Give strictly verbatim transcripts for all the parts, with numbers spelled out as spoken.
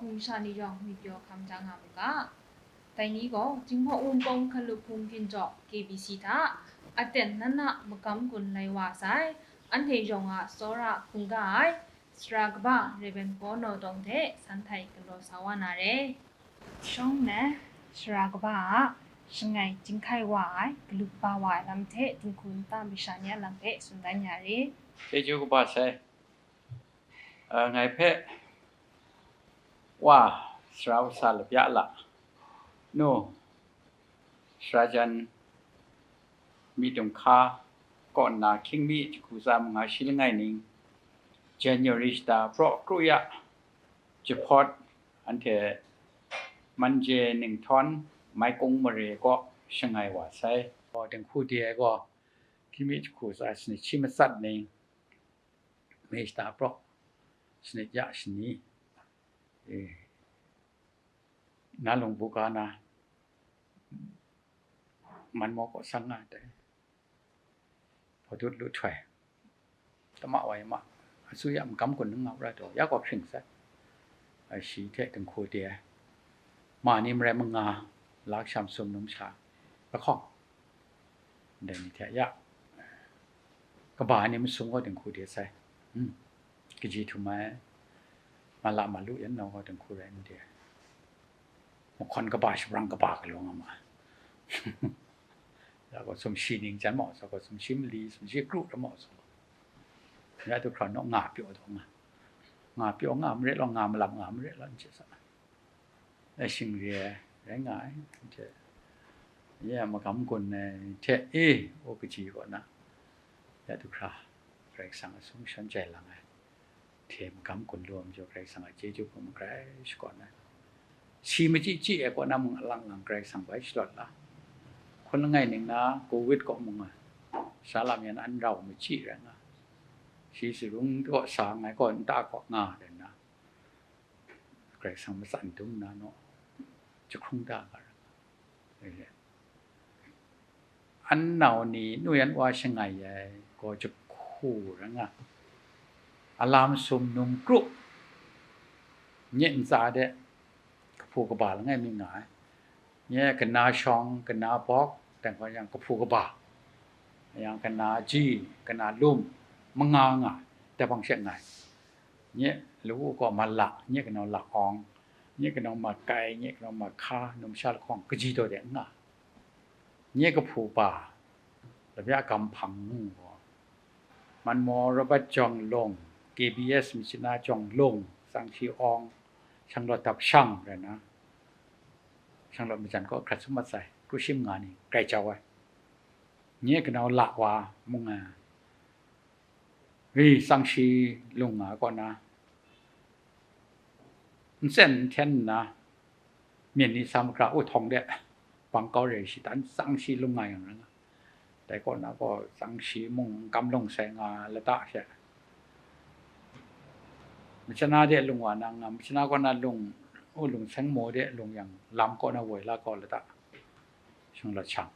Hpung sha ni yawng myit pyaw hkam ja nga mu ga. Dai ni gaw, Jinghpaw Wunpawng Hkalup Hpung Ginjaw, K B C hta, aten nan a magam gun lai wa sai, anhte yawng a tsawra hkungga ai, sara kaba Rev. Paw Naw Tawng hte san htai galaw sa wa na re. Shawng na, sara kaba a shangai chyinghkai wa ai, galup ba wa ai lam hte dinghku nta masha ni a lam hpe tsun dan ya re. Chyeju kaba sai. A, ngai hpe wa, sara kasa Labya La, nu, sara jan mi dung hka kaw nna hkying mi jahku tsa manga shi langai ning, January shata praw kru ya jahpawt, anhte Manje Ninghtawng Maikung mare kaw shangai wa sai. Gaw, dinghku de ai gaw, hkying mi jahku tsa sanit shi matsat ning, May shata praw, sanit ya shani, e, na lung buga na, man maw kaw sang nga dai, hpaw dut lu htoi, tama wai ma, asu ya magam gun nang nga ra taw, ya gaw hpring sai. Ai shi hte dinghku de ai, ma ni marai manga, laksham sum numsha lahkawng, ndai ni hte ya, kaba ai ni masum gaw dinghku de sai. Hmm. Kaji htum ai, ma la ma lu yan nau gaw dinghku rai n de ai. Mahkawn kaba shabrang kaba galaw nga ma ai. Ya gaw sumshi ning jan mau sa gaw, sumshi mali, sumshi kru rai mau sa gaw, ya du hkra naw nga pyaw taw nga, nga pyaw nga marit law, nga malam nga marit law, n chye sa. Ai shing re ai rai nga ai, n chye. Ya magam gun ai hte e, u kaji kaw na, ya du hkra Karai Kasang a sung shan jai lang ai hte magam gun lu ai majaw, Karai Kasang a chyeju hpung magrai shakawn ai. Si machyi chyi ai kaw na mung alang lang Karai Kasang bai shalawt la. Hkun langai ning na Covid kaw mung a, sara lam yan an rau machyi rai nga, si sarung kaw sa ngai kaw nta kaw nga rai nna, Karai Kasang matsan dum na naw, jahkrung da ga rai nga. An nau ni nu yan wa shangai ai gaw jahku rai nga, alam sum num kru, nye ntsa de kahpu kaba langai mi nga ai. Nye kana shawng, kana bawk, dan gaw yang kahpu kaba, yang kana ji, kana lum, manga nga, dai hpang she nga ai. Nye lawu gaw Mala, nye kanau La Awng, nye kanau Makai, nye kanau Mahka, numsha lahkawng kaji taw de n nga. Nye kahpu ba, Labya Gampang ngu gaw, Manmaw Robert Jawng Lung, K B S Myitkyina Jawng Lung, Tsangsi Awng, Shanglawt Dap Shang rai nna, Shanglawt Majan kaw hkrat sum mat sai, kru shi manga ni grai jau ai. Nye kanau La Wa mung ai, ri Tsangsi lung nga kaw na, n tsen n hten nna, myen ni sa makra u htawng de, bang kau re shatan Tsangsi lung nga yang rai nga. Dai kaw na gaw Tsangsi mung n kam lung sai nga lata she. Myitkyina de lung wa na nga, Myitkyina kaw na lung, u lung seng maw de lung yang, lam kaw na woi la kau lata, Shanglawt Shang,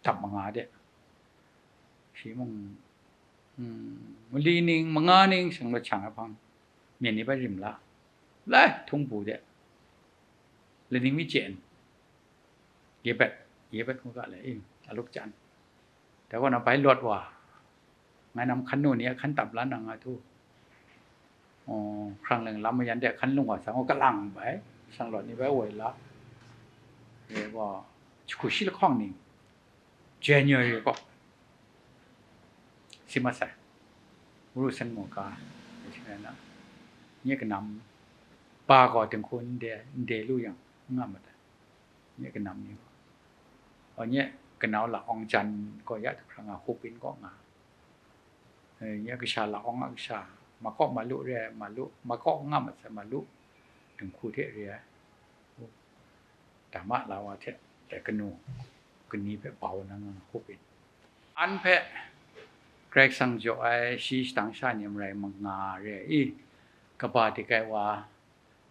dap manga de. Shi mung, hmm, mali ning, manga ning, Shanglawt Shang ai hpang, myen ni bai rim la, lai, htung bu de, laning mi chyen, ye bet, ye bet ngu ga le, i, aluk jan. Dai gaw na bai lawt wa, ngai nam hkan nu ni a hkan tam lan na nga htu, oh, hkrang leng lam mayan de hkan lung wa sa, oh, kalang bai, Shanglawt ni bai woi la, ye gaw, jahku shi lahkawng ni, January kaw, si mat sai, Uru Sen Mungga, nye kanam, ba gaw dinghku n de, n de lu yang, n nga mat ai, nye kanam ni gaw. Aw, nye kanau La Awng jan gaw ya du hkra nga, Hkupin kaw nga, eh, nye kasha La Awng a kasha, ma kaw ma lu re ai, ma lu, ma kaw n nga mat sai, ma lu, dinghku hte re ai. Dama la wa hte, dai kanu, kani hpe bau na nga hkup in. An hpe Karai Kasang jaw ai shi shadang sha ni marai manga re ai i, kaba dik ai wa,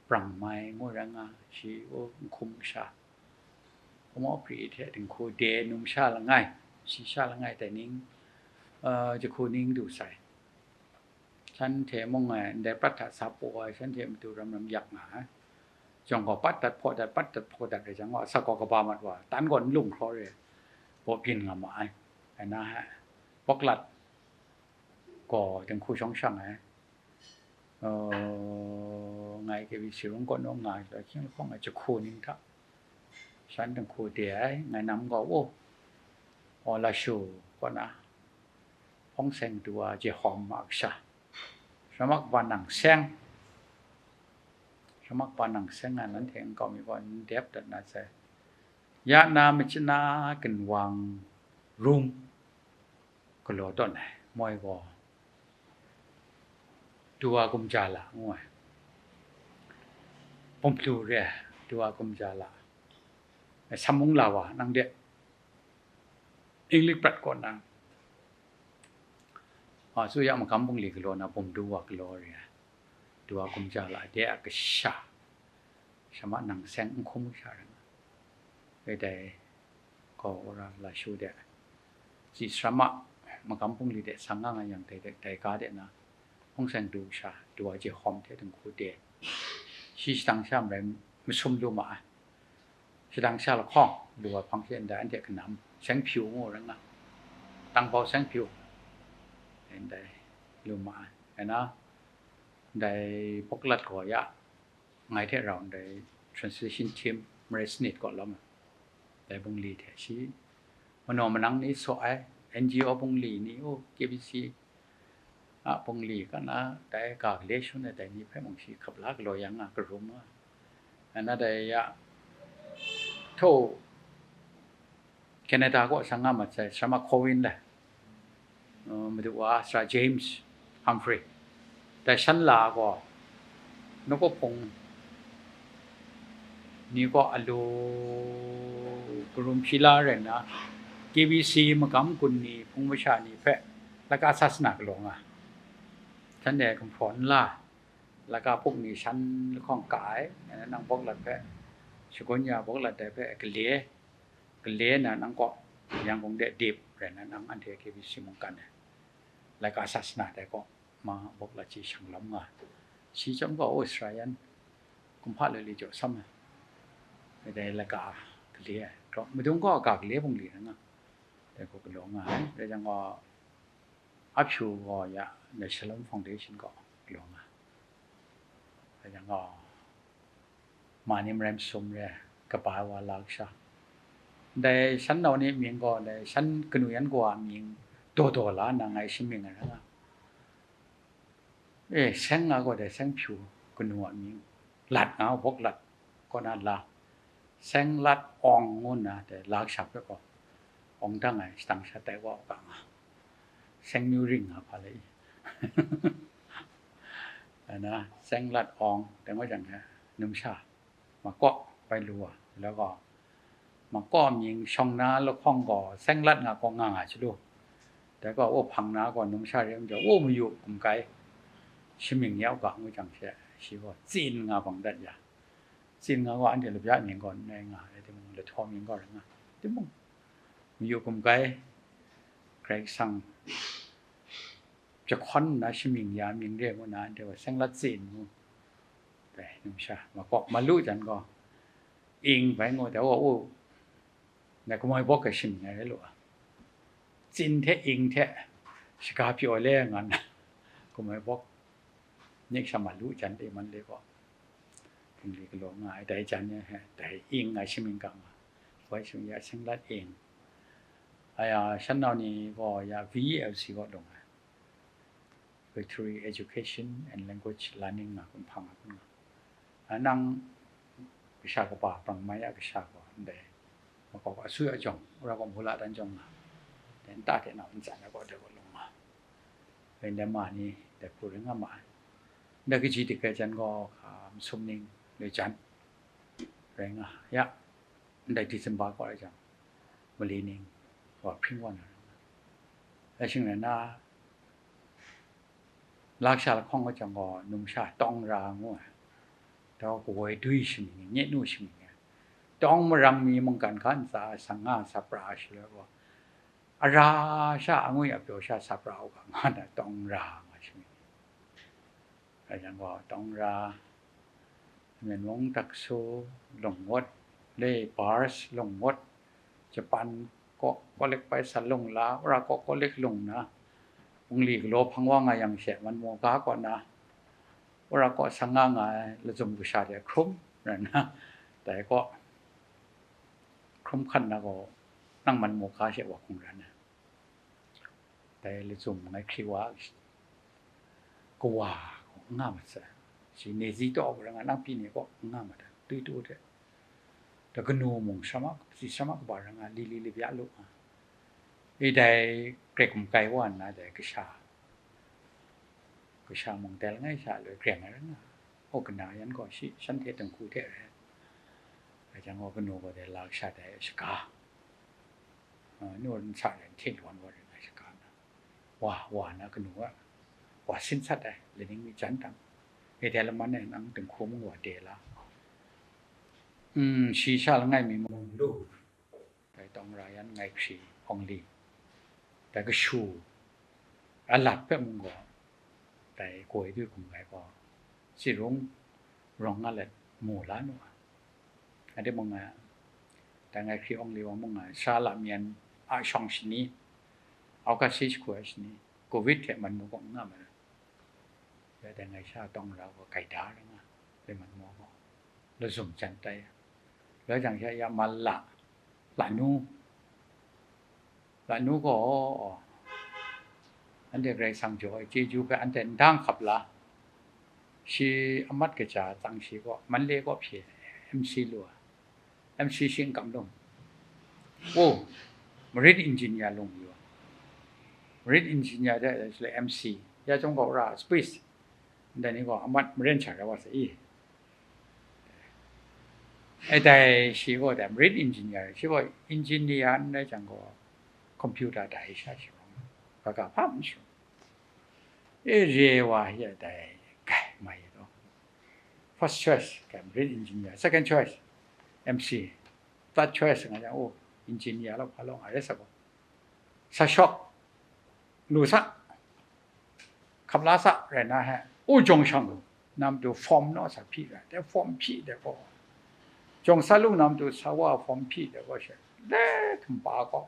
Brang Mai ngu rai nga, shi u n hkum sha, hkum awpri hte dinghku de numsha langai, shi sha langai dai ning, eh, jahku ning du sai. Shanhte mung, eh, ndai prat hta sa pru ai, shanhte matu ram ram yak nga ai. Jawng gaw pat dat hpaw dat, pat dat hpaw dat rai jang gaw, asak gaw kaba mat wa, tan gaw n lung hkraw re, baw byin nga ma ai. Ai na, Bawklat gaw dinghku shawng shang ai. Uh, ngai K B C rung kaw nawng nga ai, hkying lahkawng ai jahku ning hta, shan dinghku de ai, ngai nam gaw, oh, aw, Lashu kaw na, hpawng seng du wa je hawm ma kasha, shamak ba nang seng, shamak ba nang seng a, nanhte nkau mi gaw n dep dat na sai. Ya na machyin na ginwang rum galaw tawn ai, moi gaw Duwa Gumjala ngu ai, Bawmhplu re ai, Duwa Gumjala, Samung la wa nang de, Inglik prat kaw na, a, tsu ya magam bungli galaw na, bum du wa galaw re ai, Duwa Gumjala de a kasha, shamak nang seng n hkum kasha rai nga. E dai gaw wora Lashu de, tsi sara ma, magam bungli de sang nga nga yang, dai, dai, dai ga de na, hpawng seng du sha, Duwa je hawm hte dinghku de, shi shadang sha marai masum lu ma ai. Shadang sha lahkawng lu ai hpang she ndai anhte kanam, Seng Pyu ngu rai nga, Tangbau Seng Pyu, ndai lu ma ai. Ai na, ndai Bawklat gaw ya, ngai hte rau ndai translation team marai sanit kaw lawm ai. Dai bungli hte shi manaw manang ni saw ai, N G O bungli ni, u, K B C a bungli, ka na, dai ga gale shun ai dai ni hpe mung shi hkap la galaw yang nga, karum nga. Ana dai ya, htaw Canada kaw sang nga mat sai, Sara ma Corwin le, uh, Madu wa Sara James Humphrey, dai shan la gaw, nawku hpung ni kaw alu karum hpyi la rai nna, K B C magam gun ni, hpung masha ni hpe laga sasana galaw nga. Shanhte gumhpraw nla, laga hpuk ni shan lahkawng ka ai, nang Bawklat hpe, shagun ya Bawklat dai hpe gale, gale na nang kaw, Yangon de dip rai na, nang anhte K B C mungkan e, laika sasana dai kaw, ma Bawklat shi shang lam nga. Shi chyawm gaw, Australia kumhpa loi li jaw sam ai, dai laika gale ai, madung gaw ga gale bungli na nga, dai gaw galaw nga ai. Rai jang gaw, Apyu gaw ya, ndai Shalom Foundation gaw galaw nga. Rai jang gaw, ma ni marai masum re, kaba ai wa la kasha. Ndai shan nau ni mying gaw, ndai shan kanu yan kawa mying daw daw la nna ngai shamying ai rai nga. E, seng nga gaw dai Seng Pyu kanu a mying lat nga, Bawklat kaw na la, Seng Lat Awng ngu nna dai la kasha hpe gaw awng dang ai shadang sha tai wa u ga nga, Seng Myu Ring nga hpa lai i. Ana, Seng Lat Awng, dai ngut jang, numsha, makaw bai lu wa, la gaw, makaw mying shawng na lahkawng gaw, Seng Lat nga kaw nga nga chyalu. Dai gaw, u hpang na gaw, numsha re ai majaw, u mayu gumkai, shamying ya u ga ngu jang she, shi gaw tsin nga bang dat ya. Tsin nga gaw, anhte labya mying gaw n rai nga, rai timung, lahtaw mying gaw rai nga. Timung, mayu gumkai, Karai Kasang jahkawn nna shamying ya mying re ngu nna, anhte gaw Seng Lat Tsin ngu, dai numsha, makaw, malu jan gaw, ing bai ngu, dai gaw, u, dai Kamoi Bawk e shamying ai rai lu ai. Tsin hte ing hte shaga pyaw le nga nna, Kamoi Bawk, nik sha malu jan de man le gaw, bungli galaw nga ai, dai jan e, dai ing ai shamying ga nga, wai shamying ya Seng Lat Ing. Aya, shan nau ni gaw ya V E L C gaw lung ai. Victory Education and Language Learning nga, kun hpang nga, kun nga. A nang kasha kaba, bang mai a kasha gaw, ndai makau a sui a jawng, wora gaw mula dan jawng nga, dai nta hte nau n tsan ai gaw, dai gaw lung nga. Dai ndai ma ni, dai hku rai nga ma ai. Ndai kaji dik ai jan gaw, hka masum ning le jan rai nga ya, ndai December kaw rai jang, mali ning wa hpring wa na rai nga. Rai shing rai na, la kasha lahkawng wa jang gaw, numsha Tawng Ra ngu ai, dai gaw kawoi dwi shamying, nye nu shamying ai, Tawng Marang mi mungkan hka ntsa ai, sang nga sa pra ai shaloi gaw, a ra sha, angwi a pyaw sha sa pra u ga, nga na Tawng Ra nga shamying. Rai jang gaw, Tawng Ra, Myen mung taksu lung ngut, le Pars lung ngut, Japan kaw Kolek bai sa lung la, wora kaw Kolek lung na, Pungli galaw hpang wa nga yang she, man maw ga kaw na, wora kaw sang nga nga ai lazum kasha de hkrum rai na, dai kaw hkrum hkan na gaw, nang man maw ga she wa hkung ran ai. Dai lazum ngai hkri wa, kawa gaw n nga mat sai. Shi nezi taw ai rai nga, nang pyi ni gaw n nga mat ai, tui tu hte. Da kanu mung shamma, si shamma kaba rai nga, li li li bya lu nga. E dai grai gumkai wa nna dai kasha, kasha mung dai langai sha loi greng ai rai nga. O kana yan gaw shi shanhte dinghku hte rai. Rai jang gaw kanu gaw dai la kasha dai shaga. Ah, nu nsa rai hte lwan wa rai nga shaga na. Wa, wa na kanu a, wa sin sat ai, laning mi jan dang. E dai laman e nang dinghku mung wa de la. Mm, shi sha langai mi mung lu. Dai tawng ra yan ngai hkri hpawng li. Dai kashu, a lat hpe mung gaw, dai goi dui hkum gai gaw, tsi rung rawng nga let mu la nu ai. Ade mung nga, dai ngai hkri hpawng li wa mung nga, sara la myen a shawng shani, August shi shagu ai shani, covid hte man mu gaw n nga ma ai. Ya dai ngai sha tawng ra gaw gaida rai nga, le man mu gaw, lazum jan tai ya. Rai jang sha ya ma la, la nu, la nu gaw, anhte Karai Kasang jaw ai chyeju hpe anhte ndang hkap la, shi amat kaja tsang shi gaw, Manle kaw hpye, M C lu ai. M C shi n kam lung. O, marine engineer lung yu ai. Marine engineer de, shi le M C. Ya chyawm gaw ra, space. Ndai ni gaw amat maren sha rai wa sa i. E dai shi gaw dai marine engineer, shi gaw engineer n rai jang gaw computer dai sha shi gaw, kaga hpa n shung. E re wa ya dai, kai, mai taw. First choice, kai, marine engineer. Second choice, M C. Third choice, nga jang, oh, engineer lo, hpa lo, nga re sa gaw. Sa shawk, lu sa, hkap la sa, rai na he, u jawng shang, nam tu form naw sa hpyi ra, de form hpyi de gaw. Jawng sa lu nam tu sa wa form hpyi de gaw she, le htumpa gaw.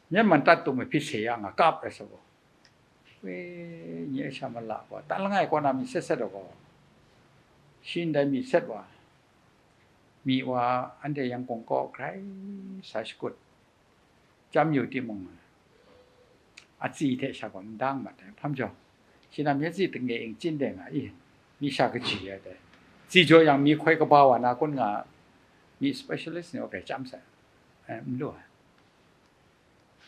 Myen man tat tu mahpyi se ya nga kap rai sa gaw. We, nye sha mala gaw, tan langai kaw na mi set set gaw. Shi ndai mi set wa, mi wa, anhte Yangon kaw grai sa shakut. Chyam yu timung, a tsi hte sha gaw n dang mat ai, hpam jaw, shi na myit tsi tenge ing chin de nga i, mi sha kaji ai dai. Tsi jaw yang mi hkoi kaba wa na kun nga, mi specialist ni wa grai chyam sai, eh, n lu ai.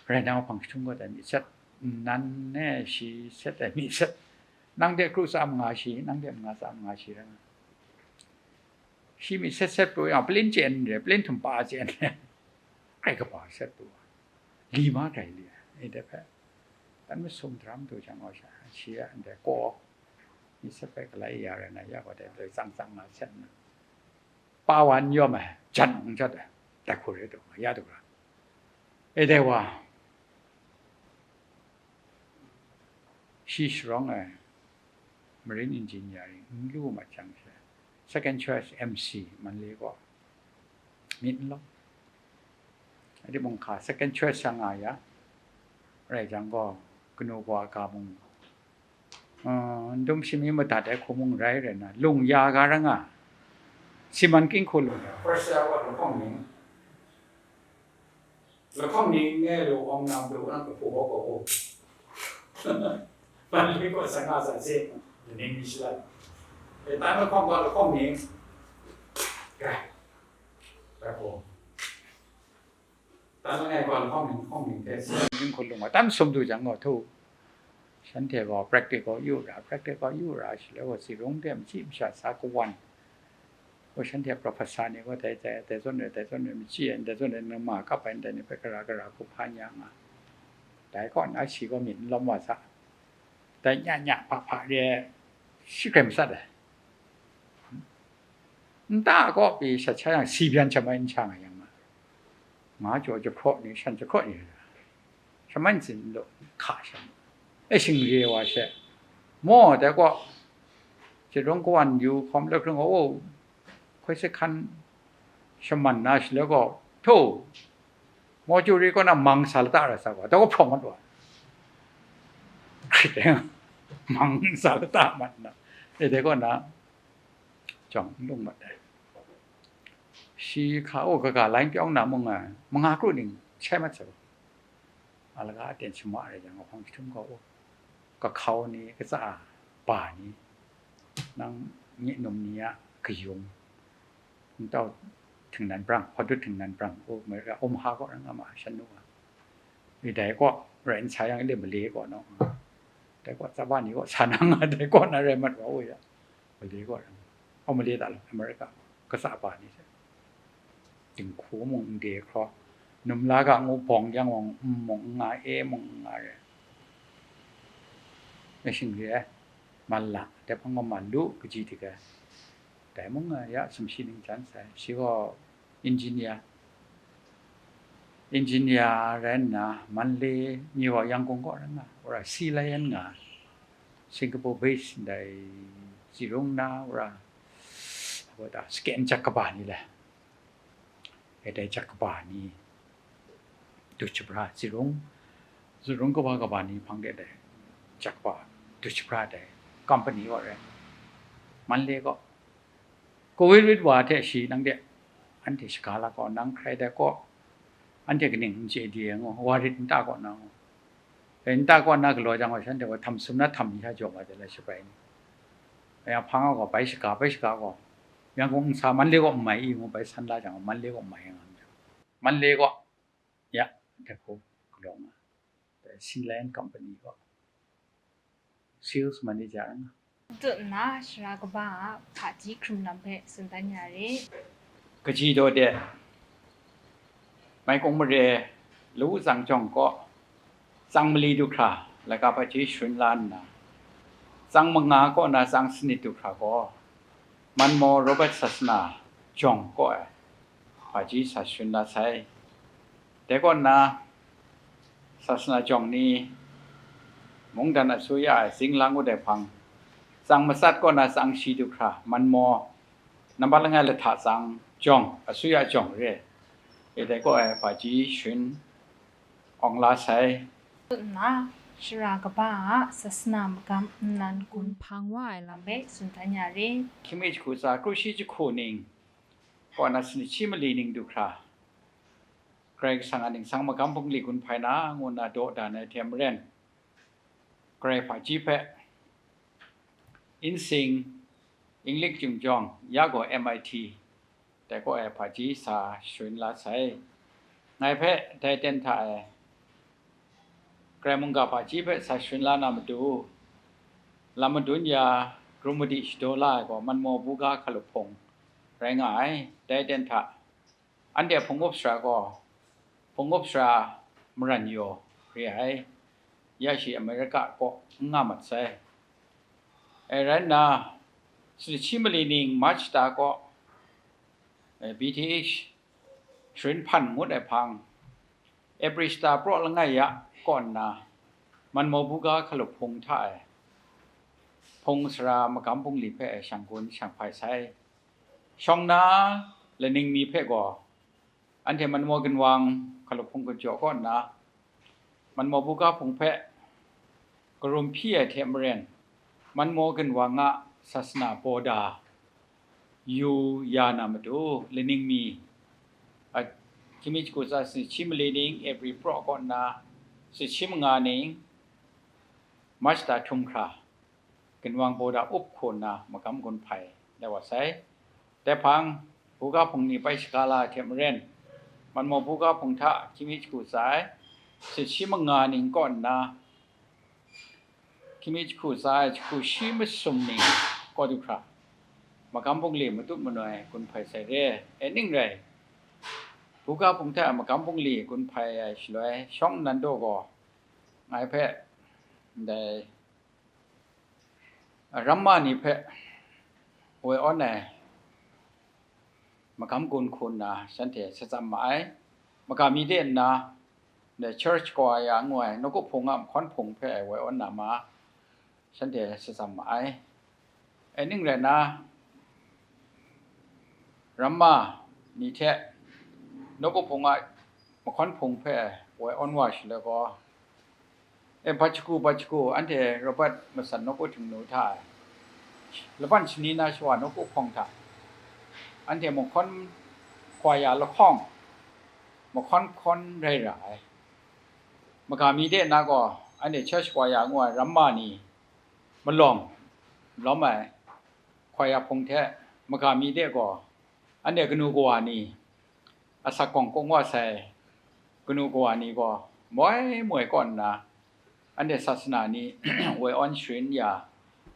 Rai na hpang jahtung gaw dai mi set, nnan e shi set ai mi set, nang de kru tsa manga shi, nang de manga tsa manga shi rai nga. Shi mi set set pru yang, pelin chyen re, pelin htumpa chyen re, grai kaba set pru, li ma grai li ai, e de hpe, dan masum daram du jang gaw sha, shi a ndai kaw, mi set hpe galai ya rai na, ya gaw dai loi tsang tsang na set na, pa wa n yawm ai, jan n jat ai, dai hku re du nga, ya du ra. E dai wa, shi sharawng ai marine engineering n lu mat jang she, second choice M C man le gaw, myit n lawm. Adi mung hka second choice sha nga ya, rai jang gaw, kanu kawa ga mung, uh, n dum shami madat ai hku mung rai rai na, lung ya ga ra nga, siman king hku lung ya, first ya gaw lahkawng ning, lahkawng ning nge lu awng nam du nang kahpu gaw gaw u. Ban li gaw sa nga sa se, ning mi shalan. E, tan lahkawng gaw lahkawng ning, rai, rai hku. Tan langai gaw lahkawng ning, lahkawng ning hte, siman king hku lung wa, tan sum du jang gaw htu. Shanhte gaw practical yu ra, practical yu ra, shi le gaw tsi rung de, machyi masha sa kawan. Gaw shanhte professor ni gaw dai, dai, dai zawn re, dai zawn re, machyi ai, dai zawn re, nama kap ai, ndai ni hpe gara gara hku hpa nya nga. Dai kaw na shi gaw myit n lawm wa sa. Dai nya nya hpa hpa re ai, shi hkrai matsat ai. Nta kaw pyi shat sha yang, si byan shamai n sha nga yang ma, nga jaw jahkraw ni, shan jahkraw ni, shamai ntsin n law, hka sha ma. E shing re wa she, maw, dai kaw, Chyerawng kawan yu hkawm, lahkrung gaw, o, hkoi se hkan shaman na shaloi gaw, hto, Mawchuri kaw na mang sa lata ra sa gaw, dai gaw hprawng mat wa. Hkrit ai, mang sa lata mat na, e, dai kaw na, jawng n lung mat ai. Shi hka, o, kaga lai n pyawng na mung, a, manga kru ning shai mat sa gaw, a, laga aten shama rai jang, hpang jahtum gaw, o, kahkau ni, katsa ba ni, nang nye num ni a kayung, Hpungtau Htingnan Brang, Hpawdut Htingnan Brang, o, America, Omaha kaw rai nga ma ai, shan nu a. E, dai kaw rai n sa yang, e, Malay kaw naw, dai kaw tsaba ni kaw sa na nga, dai kaw na rai mat wa, o ya, Malay kaw rai nga, o, Malay ta law, America, katsa ba ni hte, dinghku mung n de hkraw, num la ga ngu bawng yang wang, n mung n nga, e mung n nga re, e, shing re ai, man la, dai hpang gaw man lu, kaji dik ai. Dai mung, a, ya sumshi ning jan sai, shi gaw engineer, engineer rai nna, Manle, nye gaw Yangon kaw rai nga, wora Sea Lion nga, Singapore base ndai, Zirung na, wora, wa ta, scan jak kaba ni le, e, dai jak kaba ni, du shabra, Zirung, Zirung kaba kaba ni hpang de dai jak kaba, du shabra dai company kaw rai, Manle kaw, Covid rit wa hte shi nang de, anhte shaga la kaw, nang hkrai dai kaw, anhte kaning n chye di ai ngu, wa rit nta kaw na ngu, dai nta kaw na galaw jang gaw, shanhte gaw htam sum na htam ni sha jaw wa de lai, shabai ni. Aya hpang a gaw, bai shaga, bai shaga gaw, Yangon n sa, Manle kaw n mai i ngu, bai san la jang gaw, Manle kaw n mai nga myit. Manle kaw, ya, dai hku galaw nga, dai Sea Lion company kaw sales manager nga. Tut nna, sara kaba a hpaji hkrum lam hpe tsun dan ya re. Kaji daw de, Mai kung mare, Lawu Tsang Jawng kaw, tsang mali du hkra, laika hpaji sharun la nna, tsang manga kaw na tsang sanit du hkra gaw, Manmaw Robert Sasana Jawng kaw ai hpaji sa sharun la sai. Dai kaw nna, Sasana Jawng ni mungdan asuya e zing lang ngut ai hpang, tsang matsat kaw na tsang shi du hkra, Manmaw nambat langai lahta tsang jawng, asuya jawng re, e dai kaw ai hpaji sharun awng la sai. Tut nna, sara kaba a sasana magam nnan gun hpang wa ai lam hpe tsun dan ya re. Hkying mi jahku tsa, kru shi jahku ning kaw na sanit shi mali ning du hkra, Karai Kasang a ningsang magam bungli gun hpai na, ngu nna daw dan ai hte maren, Karai hpaji hpe Insing, English Jingjawng, ya gaw M I T, dai kaw e hpaji sa sharun la sai. Ngai hpe dai ten hta e Karai mungga hpaji hpe sa sharun la na matu, lam madun ya, krum madi shadaw la ai gaw Manmaw Buga Hkalup Hpung rai nga ai. Dai ten hta, anhte a hpung up sara gaw, hpung up sara maran yaw re ai, ya shi America kaw n nga mat sai. E, rai nna, sanit shi mali ning March ta kaw, e, B T H sharun hpan ngut ai hpang, April shata praw langai ya kaw nna, Manmaw Buga Hkalup Hpung hta e hpung sara magam bungli hpe shang gun shang hpai sai. Shawng na laning mi hpe gaw, anhte Manmaw ginwang Hkalup Hpung kajaw kaw nna, Manmaw Buga Hpung hpe karum hpyi ai hte maren, Manmaw ginwang a sasana bawda yu ya na matu, laning mi, a, hkying mi jahku tsa, sanit shi mali ning April praw kaw nna, sanit shi manga ning March ta htum hkra, ginwang bawda up hku nna magam gun hpai lai wa sai. Dai hpang, buga hpung ni bai shaga la ai hte maren, Manmaw buga hpung hta hkying mi jahku tsa ai, sanit shi manga ning kaw nna, hkying mi jahku tsa ai jahku shi masum ning kaw du hkra, magam bungli matut manoi gun hpai sai re. E ning rai, buga hpung hta magam bungli gun hpai ai shaloi, shawng nnan daw gaw, ngai hpe ndai ramma ni hpe woi awn ai magam gun hku nna shanhte shatsam ma ai. Maga mi de nna, ndai church choir ngu ai nawku hpung a mahkawn hpung hpe woi awn na ma, shanhte shatsam ma ai. E ning rai nna, ramma ni hte nawku hpung a mahkawn hpung hpe woi awn wa shaloi gaw, e, Bajaku, Bajaku, anhte Robert Masat nawku htingnu hta e, laban shani na shawa nawku hpawng hta, anhte mahkawn kwaya lahkawng, mahkawn hkawn rai ra ai. Maga mi de na gaw, anhte church kwaya ngu ai ramma ni malawng lawm ai kwaya hpung hte maga mi de gaw, anhte kanu kawa ni, asak gawng kung wa sai kanu kawa ni gaw moi moi kaw nna, anhte sasana ni woi awn sharin ya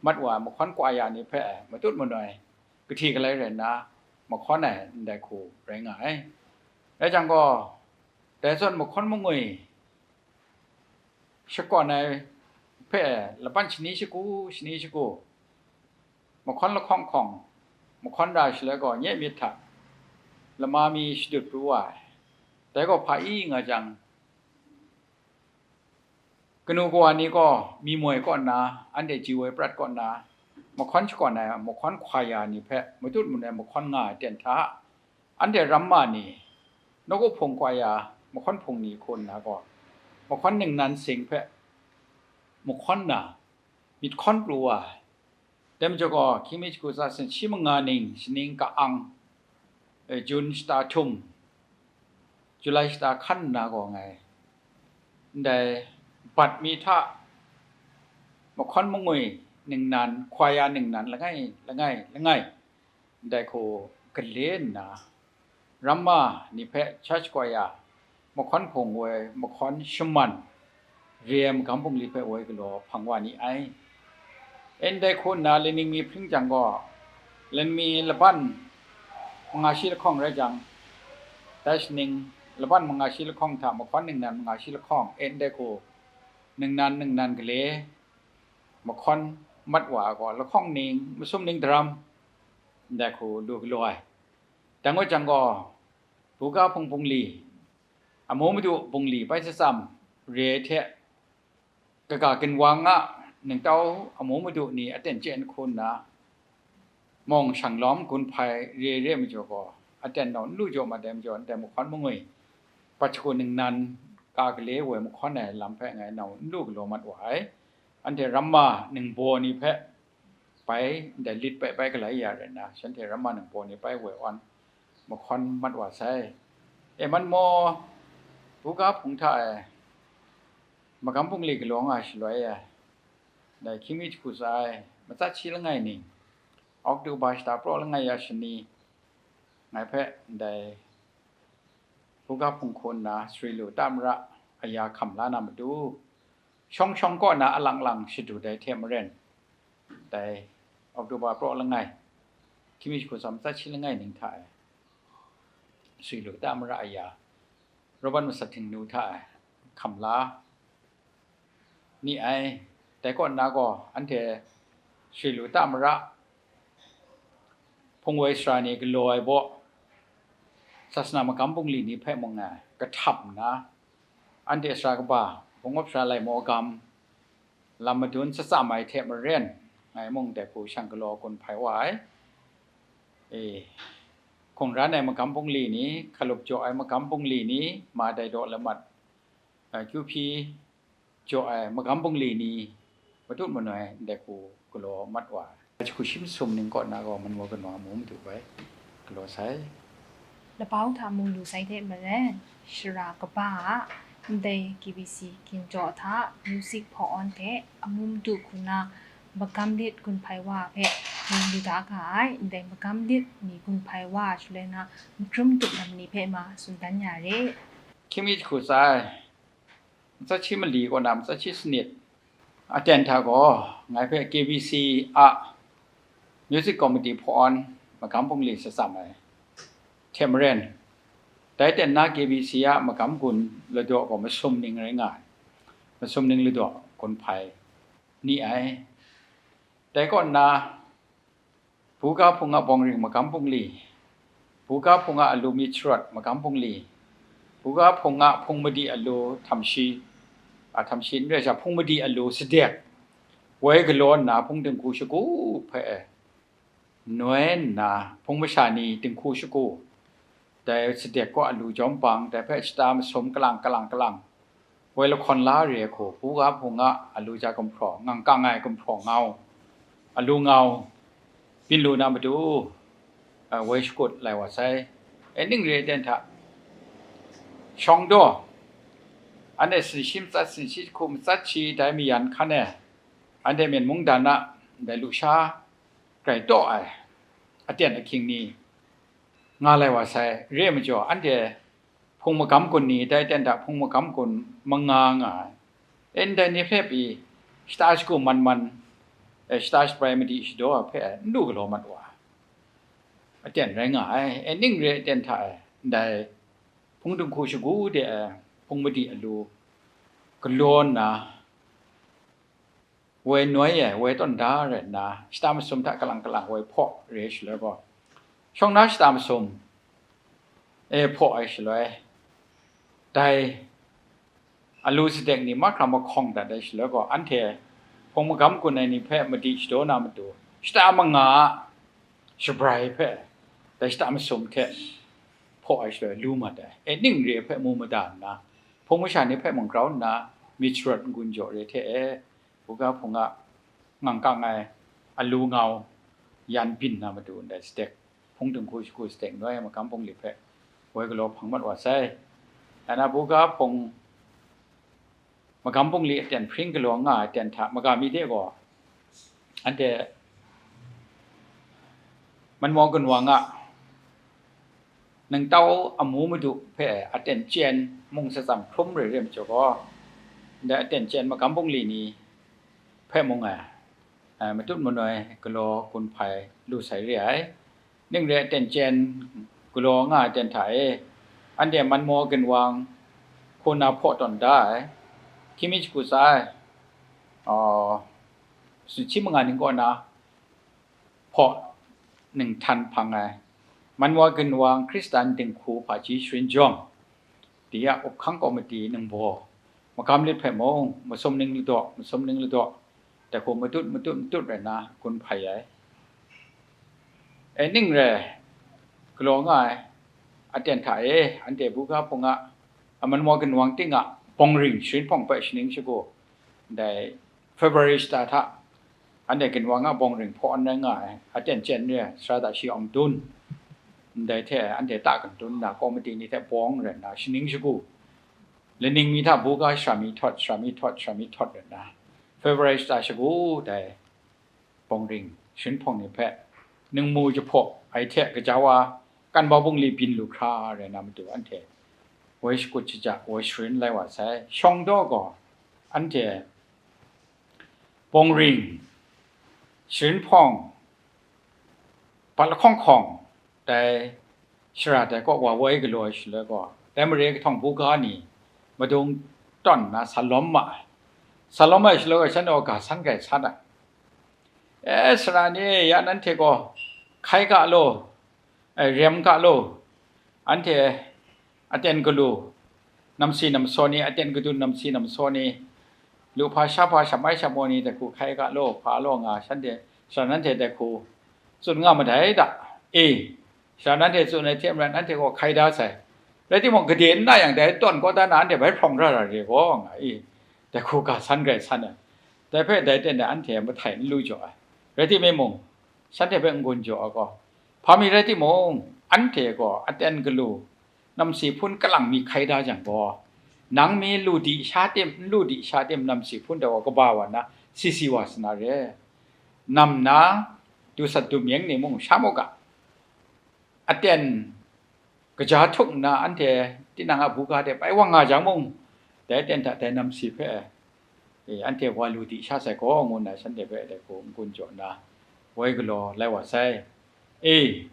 mat wa ai mahkawn kwaya ni hpe matut manoi kahti galai rai nna, mahkawn ai ndai hku rai nga ai. Rai jang gaw, dai zawn mahkawn mangwi shakawn ai hpe laban shani shagu, shani shagu, mahkawn lahkawng hkawng, mahkawn ra shaloi gaw, nye myit hta lama mi shadut pru wa ai. Dai gaw hpa i nga jang, kanu kawa ni gaw mi moi kaw nna, anhte ji woi prat kaw nna, mahkawn shakawn ai mahkawn kwaya ni hpe matut manoi mahkawn nga ai ten hta, anhte ramma ni, nawku hpung kwaya mahkawn hpung ni hku nna gaw, mahkawn ningnan sing hpe mahkawn na, myit hkawn pru wa ai. Dai majaw gaw, hkying mi shagu tsa sanshi manga ning shaning ka-ang, e, Jun shata htum, Julai shata hkan nna gaw ngai, ndai bat mi hta mahkawn mangwi ningnan, kwaya ningnan langai, langai, langai, ndai hku gale nna, ramma ni hpe church kwaya mahkawn hpung woi mahkawn shaman re ai magam bungli hpe woi galaw hpang wa ni ai. E ndai hku nna, laning mi hpring jang gaw, laning mi laban manga shi lahkawng rai jang, dai shaning laban manga shi lahkawng hta mahkawn ningnan manga shi lahkawng, e ndai hku ningnan ningnan gale mahkawn mat wa ai gaw, lahkawng ning, masum ning daram, ndai hku lu galaw ai. Dang ngut jang gaw, buga hpung bungli, amu madu bungli bai tsam re ai hte, kaga ginwang a ningtau amu madu ni aten chyen hku nna, mawng shang lawm gun hpai re re majaw gaw, aten nau n lu jaw mat ai majaw, ndai mahkawn mangwi, Bajaku ningnan ka gale woi mahkawn ai lam hpe ngai nau n lu galaw mat wa ai. Anhte ramma ningbaw ni hpe bai ndai lit bai bai galai ya rai nna, shanhte ramma ningbaw ni bai woi awn mahkawn mat wa sai. E, man maw, buga hpung hta e magam bungli galaw nga shaloi e, ndai hkying mi jahku tsa ai matsat shi langai ning, Oktoba shata praw langai ya shani, ngai hpe ndai buga hpung hku nna sari lu ta mara aya hkam la na matu, shawng shawng kaw na alang lang shadut ai hte maren, dai Oktoba praw langai, hkying mi jahku tsa matsat shi langai ning hta e, sari lu ta mara aya, Robert Masat Htingnu hta e hkam la ni ai. Dai kaw nna gaw, anhte sari lu ta mara hpung woi sara ni galaw ai baw, sasana magam bungli ni hpe mung e kahtap nna, anhte sara kaba, Bungawp Sara Laimo Gam, lam madun shatsam ai hte maren, ngai mung dai hku shang galaw gun hpai wa ai. E, hkungran ai magam bungli ni, hkalup jaw ai magam bungli ni, ma dai daw lamat, a, kyu hpyi jaw ai magam bungli ni, matut manoi ndai hku galaw mat wa ai. Jahku shi masum ning kaw na gaw, man wa kanu a mu madu bai galaw sai. Labau hta mung lu sai hte maren, shara kaba a ndai K B C ginjaw hta music hpaw awn hte amu madu hku na magam lit gun hpai wa hpe mung lu da ga ai. Ndai magam lit ni gun hpai wa shaloi na, makrum tup lam ni hpe ma tsun dan ya re. Hkying mi jahku tsa ai, matsat shi mali kaw na matsat shi sanit aten hta gaw, ngai hpe K B C a Music Committee hpaw awn magam bungli shatsam ai hte maren, dai ten na K B C a magam gun ladaw gaw masum ning rai nga ai, masum ning ladaw gun hpai ni ai. Dai kaw nna, buga hpung a bawng ring magam bungli, buga hpung a alu myit sharawt magam bungli, buga hpung a hpung madi alu htam shi, a, htam shi n rai sha, hpung madi alu sadek, woi galaw nna hpung dinghku shagu hpe e, noi nna, hpung masha ni dinghku shagu, dai sadek kaw alu jawm bang, dai hpe shata masum kalang, kalang, kalang, woi lahkawn la re ai hku, buga hpung a alu ja gumhpraw, ngang kang ai gumhpraw ngau, alu ngau, byin lu na matu, a, woi shakut lai wa sai. E ning re ai ten hta, shawng daw, anhte sinshi matsat, sinshi hku matsat shi dai mayan hkan e, anhte Myen mungdan a ndai lusha grai taw ai aten ahkying ni nga lai wa sai. Re ai majaw, anhte hpung magam gun ni, dai ten hta hpung magam gun manga nga ai. E ndai ni hpe pyi, shata shagu man man, e, shata shabrai madi shadaw ai hpe n lu galaw mat wa ai aten rai nga ai. E ning re ai ten hta e, ndai hpung dinghku shagu de ai hpung madi alu galaw nna, woi noi ai, woi tawn da rai nna, shata masum hta kalang kalang woi hpaw re ai shaloi gaw, shawng na shata masum e hpaw ai shaloi, dai alu sadek ni mahkra mahkawng dat ai shaloi gaw, anhte hpung magam gun ai ni hpe madi shadaw na matu, shata manga a shabrai hpe dai shata masum hte hpaw ai shaloi lu mat ai. E ning re ai hpe mu mada nna, hpung masha ni hpe mung grau nna, myit sharawt n-gun jaw re hte e, buga hpung a ngang kang ai alu ngau yan byin na matu ndai sadek, hpung dinghku shagu sadek noi ai magam bungli hpe woi galaw hpang mat wa sai. Ana buga hpung magam bungli aten hpring galaw nga ai ten hta maga mi de gaw, anhte manmaw gunwang a ningtau amu madu hpe aten chyen mung satsam hkrum re re majaw gaw, ndai aten chyen magam bungli ni hpe mung ai, ai, matut manoi galaw gun hpai lu sai re ai. Ning re ai, aten chyen galaw nga ai ten hta e, anhte manmaw ginwang hku na hpaw tawn da ai. Hkying mi shagu tsa ai, aw, sunhti manga ning kaw na hpaw ninghtan hpang ai. Manmaw ginwang Hkristan dinghku hpaji sharin jawng, di a up hkang kawmiti ningbaw, magam lit hpe mung, masum ning ladaw, masum ning ladaw, dai hku matut, matut, matut rai nna gun hpai ai. E ning re ai, galaw nga ai aten hta e, anhte buga hpung a, a manmaw ginwang ting a bawng ring sharin hpawng hpe shaning shagu, ndai February shata hta, anhte ginwang a bawng ring hpaw n rai nga ai, aten chyen re ai, sara da shi awng dun, ndai hte anhte ta kandun nna, kawmiti ni hte bawng rai nna, shaning shagu, laning mi hta buga shara mi htawt, shara mi htawt, shara mi htawt rai nna, February shata shagu dai bawng ring sharin hpawng ni hpe ningmu jahpaw ai hte gaja wa, kanbau bungli byin lu hkra rai na matu, anhte woi shakut shaja, woi sharin lai wa sai. Shawng daw gaw, anhte bawng ring sharin hpawng, bat lahkawng hkawng, dai shara dai kaw wa woi galaw ai shaloi gaw, dai mare kahtawng buga ni madung tawn nna sa lawm ma ai. Sa lawm ai shaloi gaw, shanhte gaw ga san grai san ai. E, sara ni, ya nanhte gaw hkai ga law, e, rem ga law, anhte aten galu namsi namsaw ni, aten gadun namsi namsaw ni, lu hpa sha hpa, shap mai shap maw ni, dai hku hkai ga law, hpa law nga, shanhte, sara nanhte dai hku tsun nga madai da. E, sara nanhte tsun ai hte maren, nanhte gaw hkai da sai. Rai timung, gade n na yang, dai tawn kawdan na anhte bai hprawng ra ra re gaw, nga i, dai hku ga san grai san ai. Dai hpe dai ten de anhte mahtai n lu jaw ai. Rai timung, shanhte hpe n-gun jaw ai gaw, hpa mi rai timung, anhte gaw aten galu namsi hpun kalang mi hkai da jang gaw, nang mi lu di sha tim, n lu di sha tim, namsi hpun dai wa kaba wa nna, si si wa sa na re. Nam na, dusat dumyeng ni mung sha mu ga, aten kaja htuk nna, anhte tinang a buga de bai wang nga jang mung, dai aten hta dai namsi hpe, e, anhte wa lu di sha sai gaw, ngu nna shanhte hpe dai hku n-gun jaw nna, woi galaw lai wa sai. E,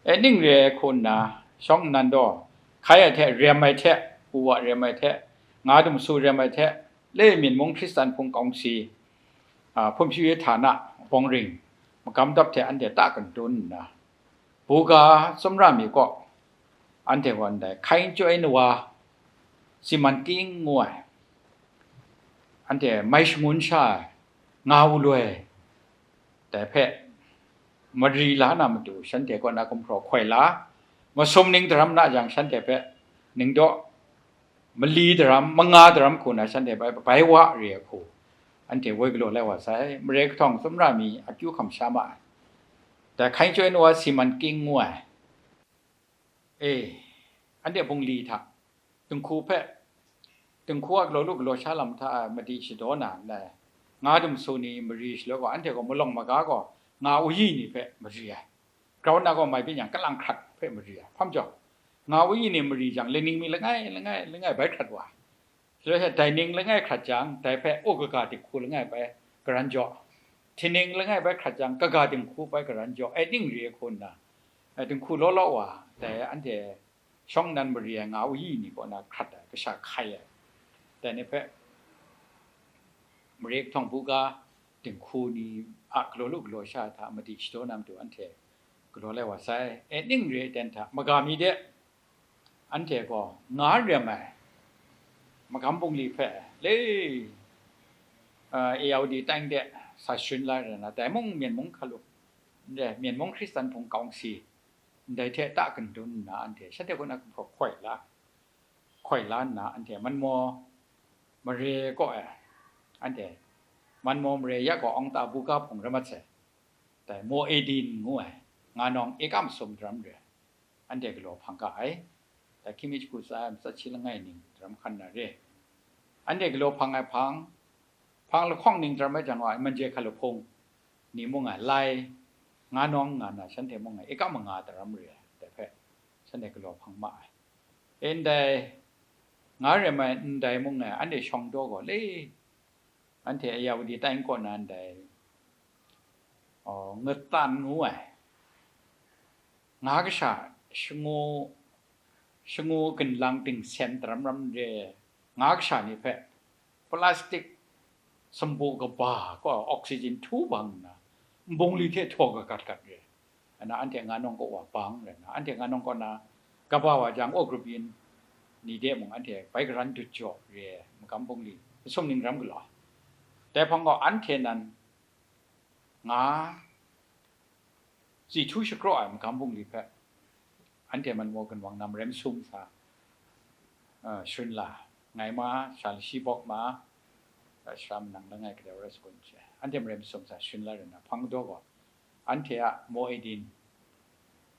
e ning re ai hku nna, shawng nnan daw, hkai ai hte rem ai hte, u wa rem ai hte, nga dumsu rem ai hte, le Myen mung Hkristan hpung kawngsi, a, hpung hpyi htana bawng ring magam dap hte anhte ta kandun nna, buga tsawmra mi kaw anhte gaw ndai hkai n chyoi na wa, siman ting ngu ai, anhte mai shangun sha ai, nga wu loi, dai hpe mari la na matu, shanhte kaw na gumhpraw hkoi la, masum ning daram na jang, shanhte hpe ning daw, mali daram, manga daram hku na shanhte bai, bai wa re ai hku, anhte woi galaw lai wa sai. Mare kahtawng tsawmra mi akyu hkam sha ma ai. Dai hkaing chyoi nu wa si man king ngu ai. E, anhte bungli hta, dinghku hpe, dinghku a galaw lu galaw sha lam hta e madi shadaw na ndai, nga dumsu ni mari shaloi gaw, anhte gaw malawng maga gaw nga uyi ni hpe mari ai. Grau nna gaw mai byin yang kalang hkrat hpe mari ai. Hpa majaw, nga uyi ni mari jang, laning mi langai, langai, langai bai hkrat wa ai. Shaloi she dai ning langai hkrat jang, dai hpe u kaga dinghku langai bai karan jaw. Htining langai bai hkrat jang, kaga dinghku bai karan jaw. E ning re ai hku nna, e, dinghku law law wa, dai anhte shawng nnan mari ai nga uyi ni kaw na hkrat ai, kasha hkai ai. Dai ni hpe mare kahtawng buga dinghku ni a galaw lu galaw sha hta madi shadaw na matu anhte galaw lai wa sai. E ning re ai ten hta, maga mi de, anhte gaw nga rem ai magam bungli hpe le, a, Ayawdi tai de sa sharin la re na, dai mung Myen mung hkalup, ndai Myen mung Hkristan hpung kawng si, ndai hte ta kandun nna, anhte shanhte kaw na gumhpraw hkoi la, hkoi la nna, anhte Manmaw mare kaw e, anhte Manmaw mare ya gaw Awngta buga hpung rai mat sai. Dai Mo Edin ngu ai nga nawng eka masum daram re ai, anhte galaw hpang ga ai. Dai hkying mi jahku tsa ai matsat shi langai ning daram hkan na re ai. Anhte galaw hpang ai hpang, hpang lahkawng ning daram ai jang gaw, Manje Hkalup hpung ni mung ai, lai nga nawng nga na, shanhte mung ai eka manga daram re ai, dai hpe shanhte galaw hpang ma ai. E, ndai nga rem ai ndai mung e, anhte shawng daw gaw le, anhte Ayawdi tai kaw na ndai, o, Ngatan ngu ai nga kasha, shangu, shangu ginlang dingsen daram ram re ai nga kasha ni hpe plastic sumpu kaba kaw oxygen htu bang nna, nbungli hte htaw kagat gat re ai. Ana anhte nga nawng kaw wa bang rai nna, anhte nga nawng kaw na kaba wa jang, o grup yin ni de mung anhte bai karan dut jaw re ai magam bungli masum ning ram galaw ai. Dai hpang gaw, anhte nan nga chyi htu shakraw ai magam bungli hpe anhte Manmaw ginwang na marem sum sa, a, sharin la, ngai ma, sha lashi bawk ma, a, sara manang langai gadeu rai sa kun she, anhte marem sum sa sharin la re na, hpang daw gaw, anhte a Mo Edin,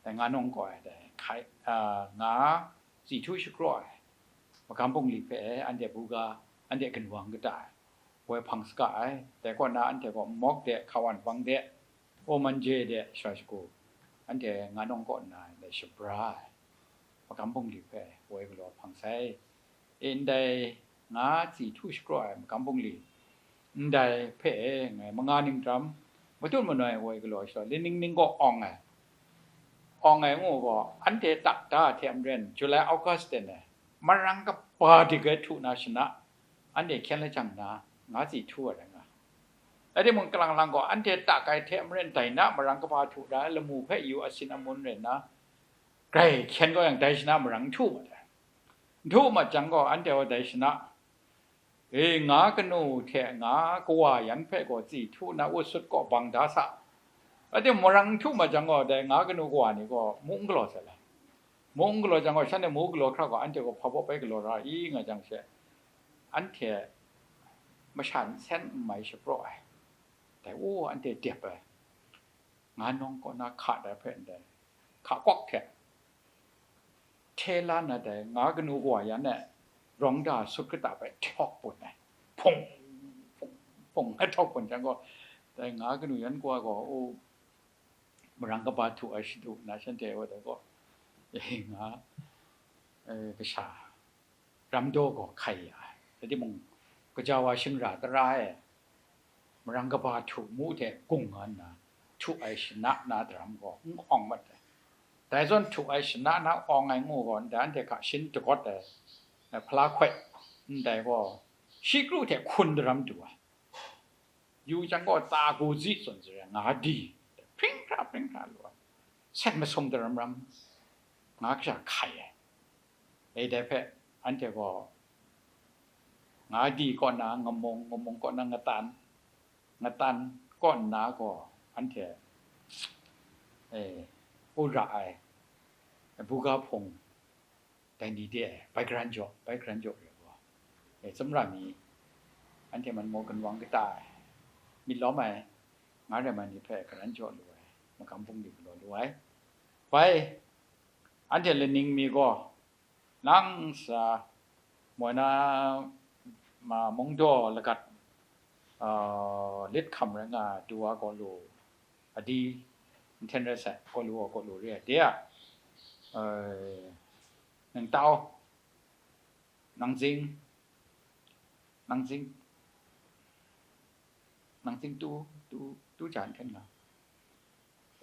dai nga nawng kaw ai, dai hkai, a, nga chyi htu shakraw ai magam bungli hpe anhte buga, anhte ginwang kata e woi hpang saga ai. Dai kaw na, anhte gaw Mawk de, Hkawan Bang de, Oman je de, sha shagu, anhte nga nawng kaw nna ndai shabra ai magam bungli hpe woi galaw hpang sai. E, ndai nga chyi htu shakraw ai magam bungli ndai hpe ngai manga ning daram matut manoi woi galaw sha, laning ning gaw awng ai, awng ai ngu gaw, anhte tak da hte maren, July, August ten e marang kaba dik ai htu na shana, anhte hkyen lajang na nga chyi htu ai rai nga. Rai timung, kalang lang gaw, anhte tak ai hte maren dai na marang kaba htu ra ai lamu hpe yu asin amun rai nna, grai hkyen kau yang, dai shana marang n htu mat ai. N htu mat jang gaw, anhte gaw dai shana, e, nga kanu hte nga kawa yan hpe gaw chyi htu na, ut sut kaw bang da sa. Rai timung, marang n htu mat jang gaw, dai nga kanu kawa ni gaw mu n galaw sai le. Mu n galaw jang gaw, shanhte mu galaw hkra gaw, anhte gaw hpa baw bai galaw ra i nga jang she, anhte masha nsen n mai shapraw ai, dai u anhte dep ai, nga nawng kaw na hka dai hpe ndai, hka kawk hte hte la na, dai nga kanu kawa yan e rawng da sut kata hpe htawk pun ai, hpung, hpung, hpung ai htawk pun jang gaw, dai nga kanu yan kawa gaw, u, marang kaba htu ai shadu na shanhte wa dai gaw, e, nga, e, kasha ram daw gaw hkai ya ai. Rai timung, gaja wa shingra tara e marang kaba htu mu hte gung nga nna htu ai shana na daram gaw n awng mat ai. Dai zawn htu ai shana na awng ai ngu gaw, ndai anhte hka shin dagawt ai, e, hpala hkoi ndai gaw, shi kru hte hkun daram du ai. Yu jang gaw, tsa guzi tsun sare, nga di, hpring hkra hpring hkra lu ai, set masum daram ram, nga kasha hkai ai. E, dai hpe anhte gaw nga di kaw na ngamung, ngamung kaw na ngatan, ngatan kaw nna gaw anhte e, u ra ai, buga hpung, dai ni de bai garan jaw, bai garan jaw re gaw, e, tsawmra mi, anhte man maw gunwang kata ai, myit lawm ai, nga rem ai ni hpe garan jaw lu ai, magam bungli galaw lu ai. Bai, anhte laning mi gaw, nang sa, moi na, ma, mungdaw lagat, a, lit hkam rai nga ai du wa gaw lu, adi, nhten rai sai, gaw lu, gaw lu re ai, de a, e, nang tau, nang zing, nang zing, nang zing tu, tu, tu ja nhten nga.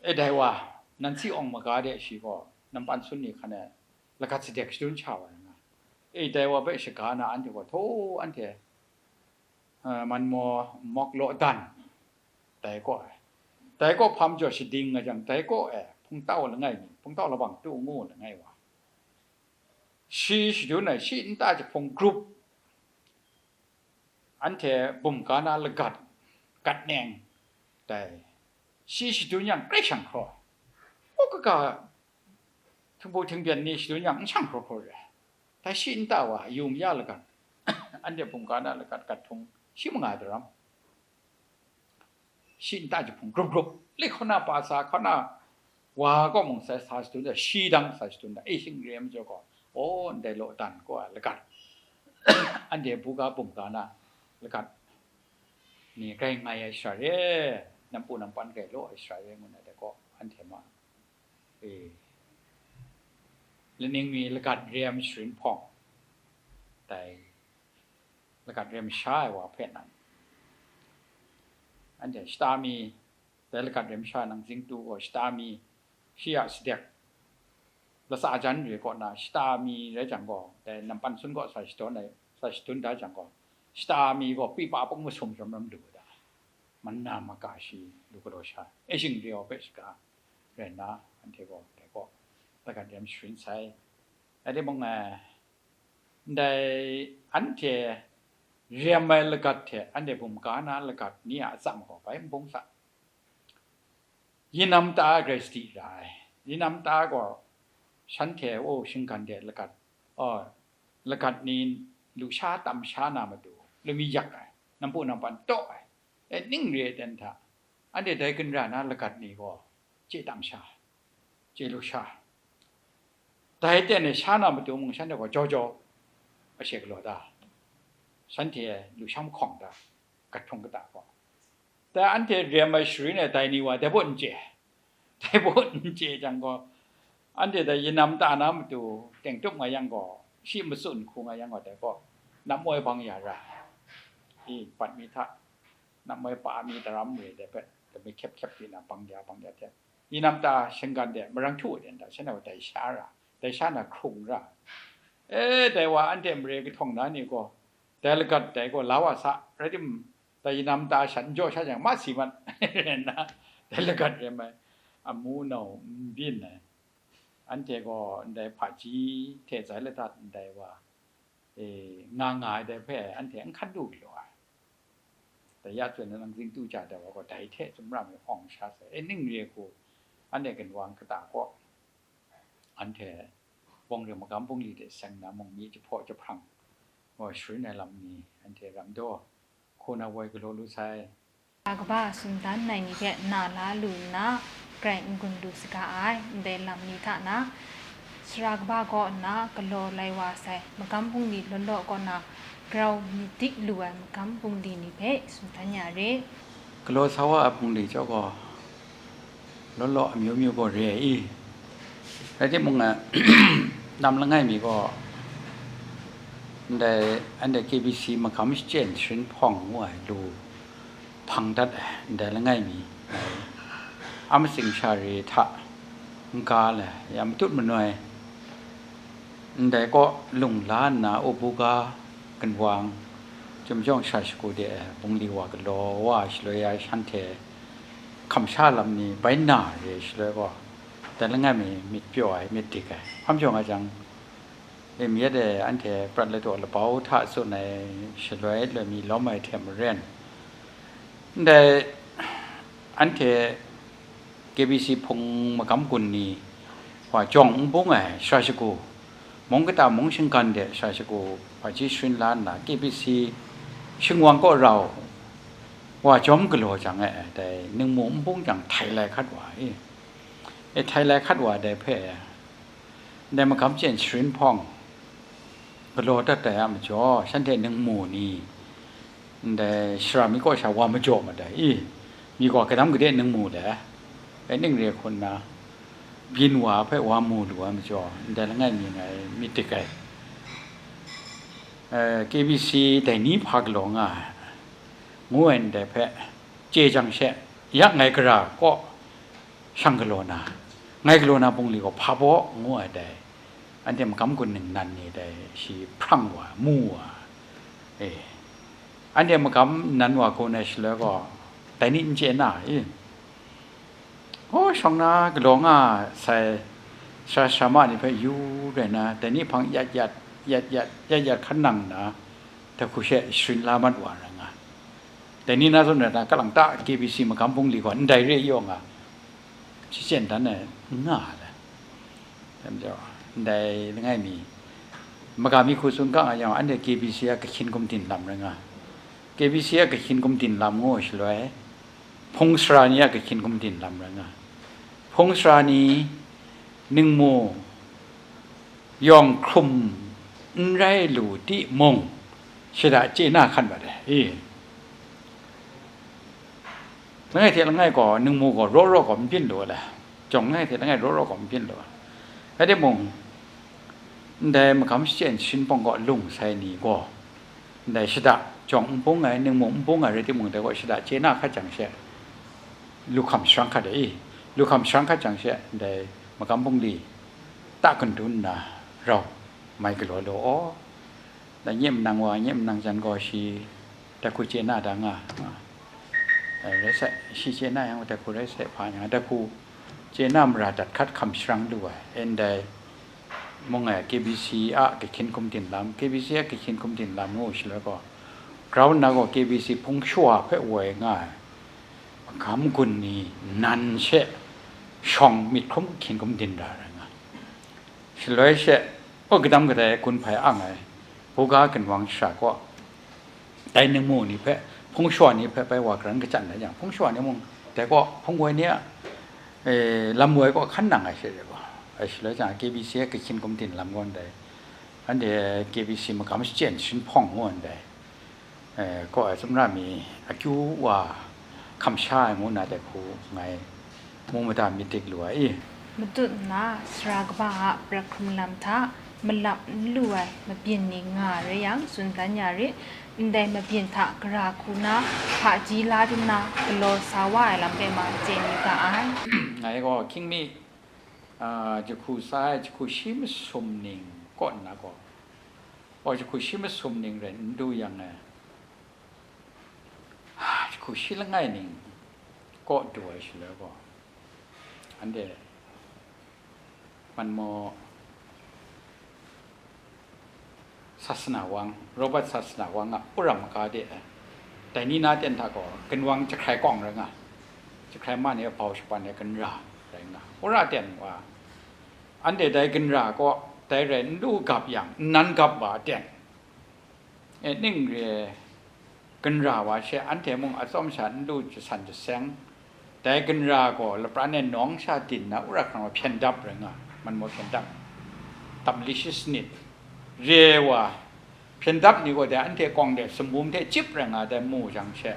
E dai wa, nan si awng maga de shi gaw, nan pan sun ni hkan e, lagat sadek shadun sha wa na nga. E dai wa hpe shaga na anhte gaw, htaw anhte, a, man maw, mawk law dan, dai kaw ai. Dai kaw hpam jaw shading nga jang, dai kaw e, hpungtau langai mi, hpungtau labang tu ngu langai wa. Shi shadun ai, shi nta jahpung grup, anhte bum ga na lagat, gat neng, dai, shi shadun yang grai shang hkraw, u kaga, htingbu htingbian ni shadun yang n shang hkraw hkraw re, dai shi nta wa, yu maya lagat, anhte bum ga na lagat, gat htung, shi manga daram, shi nta jahpung grup grup, le hkaw na pa sa, hkaw na wa kaw mung sai sa shadun da, shi dang sa shadun da, e shing re ai majaw gaw, o, ndai law dan kaw ai lagat, anhte buga bum ga na lagat ni grai ngai ai shara re, nampu nampan grai law ai shara re ngu na dai gaw, anhte ma, e, laning mi lagat rem sharin hpawng, dai lagat rem sha ai wa hpe nan, anhte shata mi, dai lagat rem sha nang zing tu gaw, shata mi, shi a sadek, latsa jan re kaw na, shata mi rai jang gaw, dai nampan sun gaw sa shadawn ai, sa shadun da jang gaw, shata mi gaw pipa pung masum ram ram lu da, man na maka shi lu galaw sha, e shing re ai hpe shaga rai nna, anhte gaw dai gaw lagat rem sharin sai. Rai timung, eh, ndai anhte rem ai lagat hte anhte bum ga na lagat ni a atsam gaw bai n bung sa. Yinam ta grai sadi ra ai. Yinam ta gaw shanhte, o, shinggan de lagat, o, lagat ni lusha tam sha na matu, lami yak ai, nampu nampan taw ai, e, ning re ai ten hta, anhte dai ginra na lagat ni gaw chye tam sha, chye lusha. Dai ten e sha na matu mung, shanhte gaw jau jau ashe galaw da, shanhte lusha mahkawng da, gat hpung kata gaw. Dai anhte rem ai sharin e dai ni wa dai baw n chye, dai baw n chye jang gaw, anhte dai yinam ta na matu tengtup nga yang gaw, shi matsun hku nga yang gaw, dai gaw namwoi bang ya ra, i, pat mi hta, namwoi pa mi daram re de hpe, lami hkyep hkyep pyi na bang ya bang ya hte, yinam ta shinggan de marang htu ai ten hta, shanhte gaw dai sha ra, dai sha na hkrung ra. E, dai wa anhte mare kahtawng na ni gaw, dai lagat dai gaw la wa sa, rai timung, dai yinam ta shat n jaw sha jang, ma si mat, rai nna, dai lagat rem ai amu nau n byin ai, anhte gaw ndai hpaji hte zai ladat ndai wa, e, nga nga ai dai hpe anhte n hkan lu lu ai. Dai ya tsun na nang zing tu ja dai wa gaw dai hte tsumram e awng sha sai, e, ning re hku, anhte ginwang kata kaw, anhte bawng ring magam bungli de seng na mung mi jahpaw jahprang gaw sharin ai lam ni anhte ram daw hku na woi galaw lu sai. Sara kaba sumdan ai ni hpe na la lu nna, grai n-gun lu saga ai, ndai lam ni hta na, sara kaba kaw nna galaw lai wa sai, magam bungli law law kaw na grau myit dik lu ai magam bungli ni hpe sumdan ya re. Galaw sa wa ai bungli chyawm gaw, law law amyu myu gaw re ai i? Rai timung, a, nam langai mi gaw, ndai, anhte K B C magam shachyen sharin hpawng ngu ai lu hpang dat ai, ndai langai mi, a matsing sha re hta n-ga ai, ya matut manoi, ndai kaw lung la nna, u buga, ginwang, chyum jawng sha shagu de ai, bungli wa galaw wa ai shaloi ya shanhte hkam sha lam ni bai na re ai shaloi gaw, dai langai mi myit pyaw ai, myit dik ai. Hkam jawng ai jang, lim yet e anhte prat ladaw labau hta tsun ai shaloi loi mi lawm ai hte maren, ndai anhte K B C hpung magam gun ni, wa jawng n bung ai sara shagu, mung kata mung shinggan de sara shagu, hpaji sharin la nna, K B C shingwang kaw rau, wa jawm galaw jang e, dai ningmu n bung jang htai lai hkat wa i, e htai lai hkat wa dai hpe, ndai magam chyen sharin hpawng galaw dat ai a majaw, shanhte ningmu ni, ndai sara mi kaw sha wa majaw mat ai i, mi gaw kadam gade ningmu le, e ning re hku nna, byin wa hpe wa mu lu ai majaw, ndai langai mi ngai myit dik ai. Eh, K B C dai ni hpa galaw nga ai, ngu ai ndai hpe chye jang she, yak ngai gara kaw shang galaw na, ngai galaw na bungli gaw hpa baw ngu ai dai, anhte magam gun ningnan ni dai shi hprang wa, mu wa, e, anhte magam nnan wa gun ai shaloi gaw, dai ni n chye na i? Hkaw shawng na galaw nga sai sara sara ma ni hpe yu rai na, dai ni hpang yat yat, yat yat, yat yat hkan nang nna, dai hku she sharin la mat wa rai nga. Dai ni na zawn rai na, kalang ta K B C magam bungli gaw ndai re yaw nga, shi chyen dan ai n nga ai. Dai majaw, ndai langai mi, maga mi hku tsun ga nga yang, anhte K B C a kahkyin gumdin lam rai nga. K B C a kahkyin gumdin lam ngu shaloi, hpung sara ni a kahkyin gumdin lam rai nga. Hpung sara ni ningmu yawng hkrum n rai lu timung, shada chye na hkan mat ai i? Langai hte langai gaw, ningmu gaw raw raw gaw n byin lu ai, jawng langai hte langai raw raw gaw n byin lu ai. Rai timung, ndai magam shachyen sharin hpawng gaw lung sai ni gaw, ndai shada jawng n bung ai, ningmu n bung ai rai timung, dai gaw shada chye na hkat jang she, lu hkam sharang hkat ai i? Lu hkam sharang hkat jang she, ndai magam bungli ta kandun nna rau mai galaw law aw, dai nye manang wa, nye manang jan gaw shi dai hku chye na da nga, nga. Eh, rai sai, shi chye na yang dai hku rai sai hpa nga, dai hku chye na mara dat hkat hkam sharang lu ai, e ndai mung e, K B C a kahkyin gumdin lam, K B C a kahkyin gumdin lam ngu shaloi gaw, ground na gaw K B C hpung shawa hpe woi nga ai magam gun ni nan she shawng myit hkrum kahkyin gumdin ra ai rai nga. Shaloi she, o, kadam kadai gun hpai ang ai, buga ginwang shara gaw, dai ningmu ni hpe, hpung shawa ni hpe bai wa karan kachyan ai yang, hpung shawa ni mung dai gaw hpung woi ni a, e, lam woi gaw hkan nang ai she re gaw, ai shaloi jang, K B C a kahkyin gumdin lam gaw ndai, anhte K B C magam shachyen sharin hpawng ngu ndai, e, kaw ai tsawmra mi akyu wa hkam sha ai ngu na dai hku ngai mu mada myit dik lu ai i? Matut nna, sara kaba a prat hkrung lam hta malap n lu ai mabyin ni nga rai yang, tsun dan ya rit. Ndai mabyin hta gara hku na hpaji la di nna, galaw sa wa ai lam hpe ma chye ni ga ai. Ngai gaw hkying mi, a, jahku sa ai jahku shi masum ning kaw nna gaw, gaw jahku shi masum ning rai n du yang e, jahku shi langai ning kaw du ai shaloi gaw, anhte Manmaw Sasana Wang, Robert Sasana Wang a Wora maga de ai, dai ni na ten hta gaw ginwang jahkrai kawng rai nga, jahkrai ma ni a bau shapan ai ginra rai nga, Wora ten wa, anhte dai ginra kaw dai rai n lu gap yang, nnan gap wa ten, e, ning re ai ginra wa she, anhte mung atsawm sha n lu jasan jaseng, dai ginra gaw lapran e nawng sha din na Wora hkrang wa hpyen dap rai nga, Manmaw hpyen dap, Tablishis nit re ai wa, hpyen dap ni gaw dai anhte kawng de sumbu hte chyip rai nga dai mu jang she,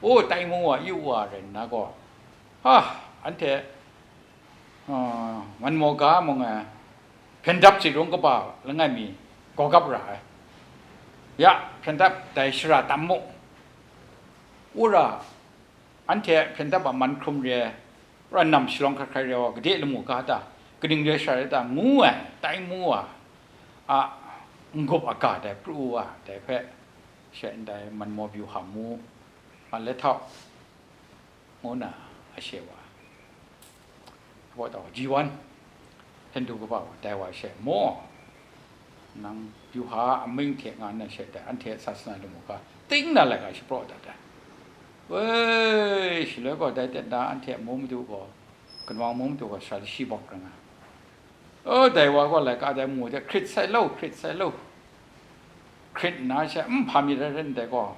o, tai mu wa yu wa rai nna gaw, ha, anhte, a, Manmaw ga mung e, hpyen dap chye rung kaba langai mi gaw gap ra ai. Ya, hpyen dap dai shara tam mu. Wora, anhte hpyen dap a man hkrum re ai, Wora nam shalawng hkrai hkrai re ai wa, gade lamu ga ta, kaning re ai shara re ta, ngu ai, tai mu wa a n-gup aga dai pru wa dai hpe, she ndai Manmaw Byuha mu, a, let out. Ngu nna a she wa, Abaw taw, G one, Hindu kaba wa, dai wa she, maw, nang Byuha a amying hte nga nna she dai, anhte sasana lamu ga ting na lai ga shapraw dat ai. Woi, shaloi gaw dai ten na anhte a mu madu gaw, Gunwang mung matu gaw sara shi bawk rai nga. O, dai wa gaw laika dai mu de, hkrit sai lo, hkrit sai lo. Hkrit nna she, "N hpa mi rai rai ndai gaw,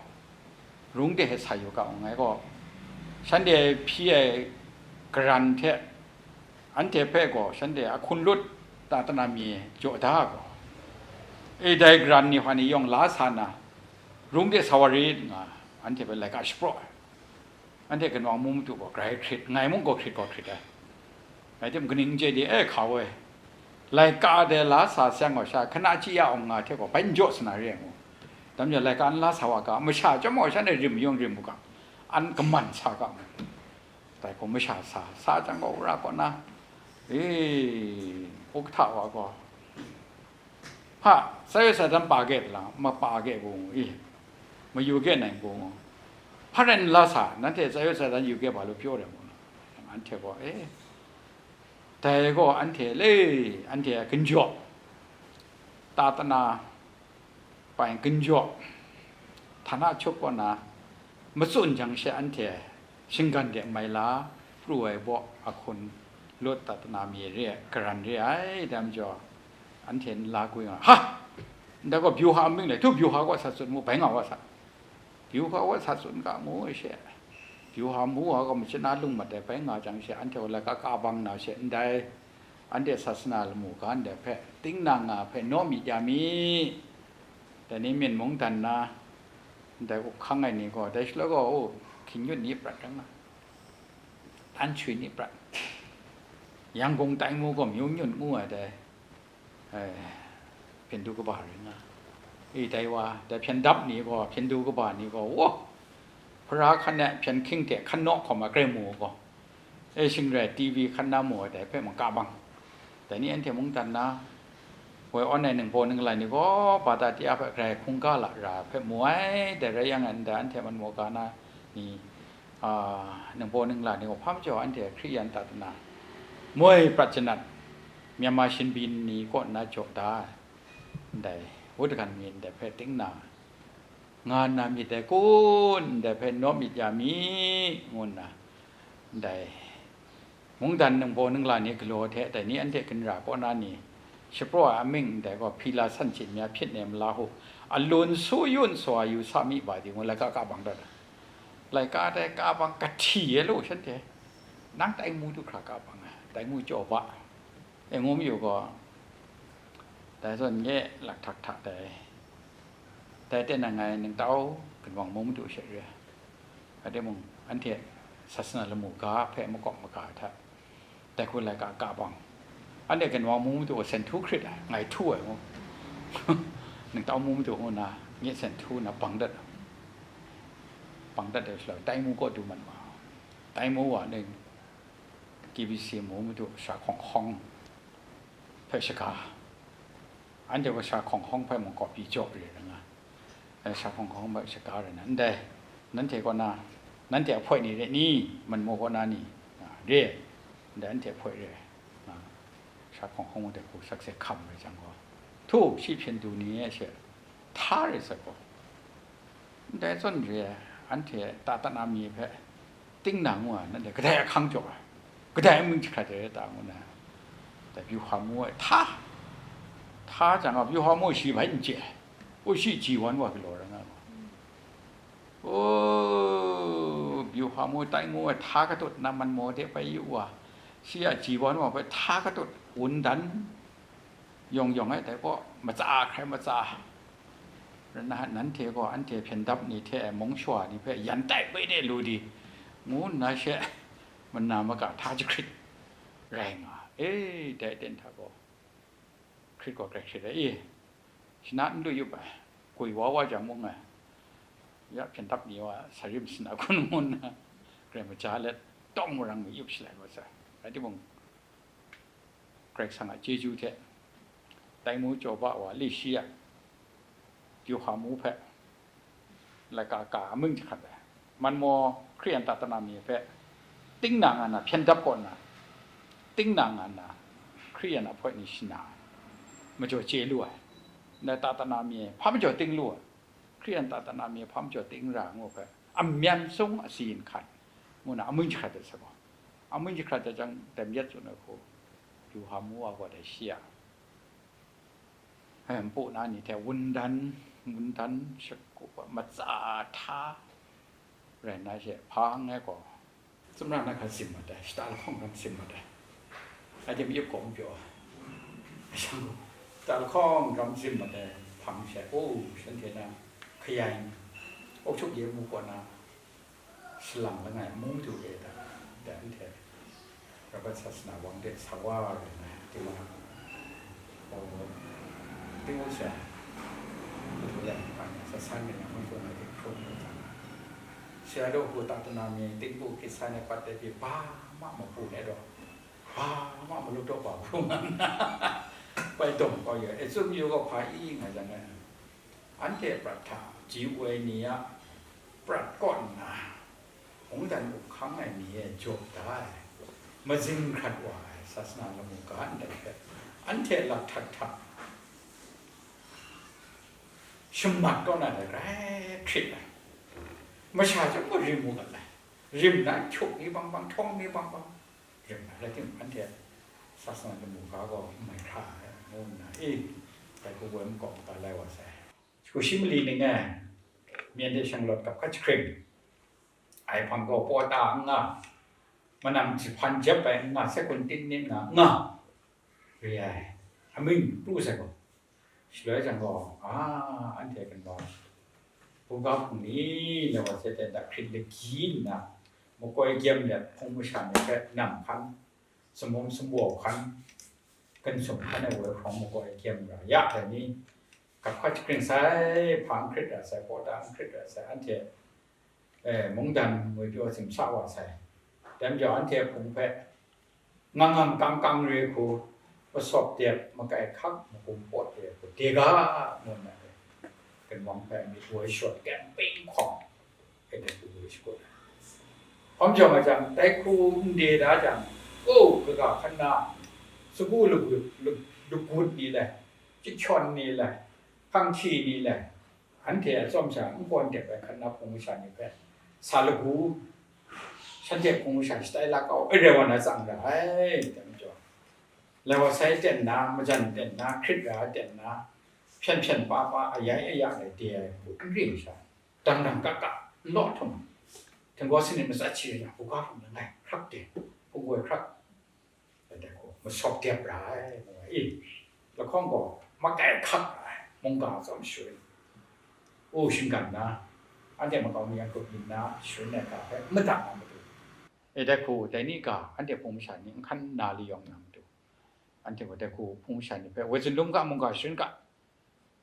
rung de he sa yu ga, ngai gaw shanhte hpyi ai karan hte, anhte hpe gaw shanhte a hkun lut ta tana mi jaw da gaw, e, dai karan ni hpa ni yawng la sa na, rung de sa wa rit," nga, anhte hpe laika shapraw ai. Anhte gunwang mung matu gaw grai hkrit, ngai mung gaw hkrit gaw hkrit ai. Ngai tim kaning n chye de, e, hka woi, laika de la sa seng gaw sha, hkana chyi ya awng nga hte gaw bai n jaw sa na re ai mu. Dam jaw laika n la sa wa ga, masha chyawm gaw shanhte rim yung rim u ga, an kaman sa ga mu. Dai gaw masha sa, sa jang gaw wora kaw na, e, ukta wa gaw, "Hpa, Tsayu Satan pa ge ta lang, ma pa ge gu ngu i, ma yu ge nang gu ngu. Hpa rai n la sa, nanhte Tsayu Satan yu ge ba lu pyaw rai mu na?" Anhte gaw, e, dai gaw anhte le, anhte a ginjaw, ta tana, pai ginjaw, htana chup kaw na, matsun jang she anhte shinggan de mai la, pru ai baw a hkun lut ta tana mi re, karan re ai, dai majaw, anhte nla gwi nga, ha! Ndai gaw byuha amying le, tu byuha kaw sa tsun mu, bai nga wa sa. Byuha kaw sa tsun ga ngu ai she. Byuha mu wa gaw machyin a lung mat ai bai nga jang she, anhte wa laika ka bang na she, ndai anhte sasana lamu ga ndai hpe, ting na nga hpe naw myit ya mi. Dai ni myin mung dan na, ndai up hkang ai ni gaw, dai shaloi gaw, o, hkin yun ni prat rai nga, tan shui ni prat, Yangkung tai mu gaw myu nyun ngu ai dai, e, hpyen du kaba rai nga. E, dai wa, dai hpyen dap ni gaw, hpyen du kaba ni gaw, wo, hpara hkan e hpyen hking hte hkan naw hkawm ai grai mu gaw, e, shing rai T V hkan na mu ai dai hpe mung ka bang. Dai ni anhte mung dan na, woi awn ai ningbaw ningla ni gaw, bata tia hpe grai hkungga la ra ai hpe mu ai, dai rai yang, ndai anhte man mu ga na ni, a, ningbaw ningla ni gaw hpa majaw anhte Hkriyan ta tana moi prat janat, Myanmar shinbyin ni kaw nna jaw da ai, ndai wut dagan mi ndai hpe ting na, nga nna myit dai kun, ndai hpe naw myit ya mi, ngu nna, ndai mungdan ningbaw ningla ni galaw hte dai ni anhte ginra kaw na ni, shapraw ai amying ndai gaw, hpila san chyin mya hpyit nem la hu, alun su yun sa yu sa mi ba di ngu, laika ka bang dat ai. Laika dai ka bang kahti e lu shanhte, nang tai mu du hkra ka bang ai, tai mu chyaw ba, e ngu mayu gaw, dai zawn nye lakhtak hta dai, dai tenang ngai ningtau gunwang mung madu she re ai. Rai timung, anhte sasana lamu ga hpe makawp maga hta, dai hku laika ka bang, anhte gunwang mung madu gaw sen htu hkrit ai, ngai htu ai ngu, ningtau mung madu ngu na, nye sen htu na bang dat, bang dat ai shaloi, tai mu kaw du mat ma, tai mu wa ning, K B C mu madu sha hkawng hkawng hpe shaga, anhte gaw sha hkawng hkawng hpe mung kawp pyi jaw re ai nga, e, sha hkawng hkawng hpe shaga re na, ndai, nanhte kaw na, nanhte ahpoi ni re ni, man mu kaw na ni, a, re, ndai anhte ahpoi re, a, sha hkawng hkawng mung de hku sakse hkam re jang gaw, htu, shi hpyen du ni e she, hta re sai gaw, ndai zawn re ai, anhte ta tana mi hpe ting na ngu ai, nanhte kadai ahkang jaw ai, kadai amying jahkrat ai ta ngu na, dai byuha mu e hta, hta jang gaw, byuha mu shi bai n chye ai, u shi ji wan wa galaw rai nga gaw, o, byuha mu tai mu e hta katut na man maw de bai yu wa, shi a ji wan wa hpe hta katut wun dan, yawng yawng e dai gaw, matsa hkrai matsa, rai nna, nanhte gaw anhte hpyen dap ni hte mung shawa ni hpe yan tai bai de lu di, ngu nna she, mana maga hta jahkrit rai nga, e, dai aten hta gaw, hkrit gaw grai hkrit ai, e, shana n lu yup ai, gwi wa wa jang mung ai, ya hpyen dap ni wa sarim sina hkun ngu nna, grai maja let, tawng marang mi yup shalai gaw sai, rai timung, Karai Kasang a chyeju hte, tai mu chyaw ba wa li shi a, byuha mu hpe, laika ka amying jahkrat ai, man maw Hkriyan ta tana mi hpe, ting na nga na hpyen dap kaw nna, ting na nga nna, Hkriyan ahpoi ni shana ai, majaw chye lu ai, ndai ta tana mi hpa majaw ting lu ai, Hkriyan ta tana mi hpa majaw ting ra ngu hpe, amyan sung asi nhkan, ngu na amying jahkrat ai sai gaw, Amun jahkrat jang, dai myit tsun ai hku, du hpa mu wa gaw dai shi a, npu na ni hte wundan, wundan shagu matsa hta rai nna she hpa ngai gaw, tsumra na hka sim mat ai, shata lahkawng ram sim mat ai, a jim ip gaw n pyaw ai. Shata lahkawng ram sim mat ai hpang she, o, shanhte na hkayai, auk htuk ye mu kaw na, shalang langai mu du e da, dai anhte Rabat sasana wang de sa wa rai nna, tingwa, o, tingwa sha, madu ya, sa san mi na, madu na, dik hkrum lu ta na, sha daw hku tak tu na mi, tingbu hkit san e pat de pyi, ba ma mapu ne daw, ba ma malu daw ba hku nga nna, bai dawng kau yu ai, e, tsun yu gaw hpa i nga jang ai. Anhte prat hta ji woi ni a prat kaw nna, mungdan up hkang ai mi e jaw da ai, mazing hkrat wa ai sasana lamu ga ndai hpe, anhte lak htat hta shamat kaw na dai grai hkrit ai. Masha chyawm gaw rim u gat ai, rim na hkyuk ni bang bang, htawng ni bang bang, rim na rai timung, anhte sasana lamu ga gaw n mai hkra ai, ngu nna, e, dai hku woi makawp maga lai wa sai. Shagu shi mali ning e, myen de shanglawt kap hkat jahkring ai hpang gaw pawta n nga, manam jahpan jep ai n nga, sekun tin nin nga, n nga, re ai, amying pru sai gaw, shaloi jang gaw, a, anhte ginwang, buga hpung ni, lawa se ten da hkrit lagyi nna, makoi gyem let hpung masha ni hpe nam hkan, samum sumbaw hkan, gansum hkan ai woi hkrawng makoi gyem ra ya ai ni, kap hkat jahkring sai, hpa n hkrit ra sai, pawta n hkrit ra sai, anhte, e, mungdan ngwi pyaw simsa wa sai. Dai majaw anhte hpung hpe ngang ngang kang kang re hku, masawp dep, makai hkak, magum pawt re hku, dega ngu nna, ginwang hpe myit woi shawt kemping hkawng, e, dai hku woi shakut ai. Hkawm jawng ai jang, dai hku n de da jang, o, kaga hkan na, sagu lagut, lag-, lagut ni le, chyahkyawn ni le, hkanghti ni le, anhte a tsawm sha n kawn dep ai hkan na hpung masha ni hpe, sa lagu, shanhte hpung masha shatai la kau ai rai wa na tsang ra ai, dai majaw, lawa sai ten na, majan ten na, hkrit ra ten na, hpyen hpyen pa pa, ayai aya ai de ai hku n ring sha, dang dang kak kak, n law htum, htinggaw sanit matsat shi ai yang, buga hpung langai hkrak de, hpung woi hkrak, dai hku masawp dep ra ai, ngu ai. I, lahkawng gaw makai hkak ra ai, mungga tsawm shangun, u shinggan na, anhte makau mi yan grup yin na, shangun ai ga hpe madat na matu. E, dai hku, dai ni ga, anhte hpung masha ni n hkan na layawng na matu, anhte gaw dai hku hpung masha ni hpe, woi zunlum ga, mungga shangun ga,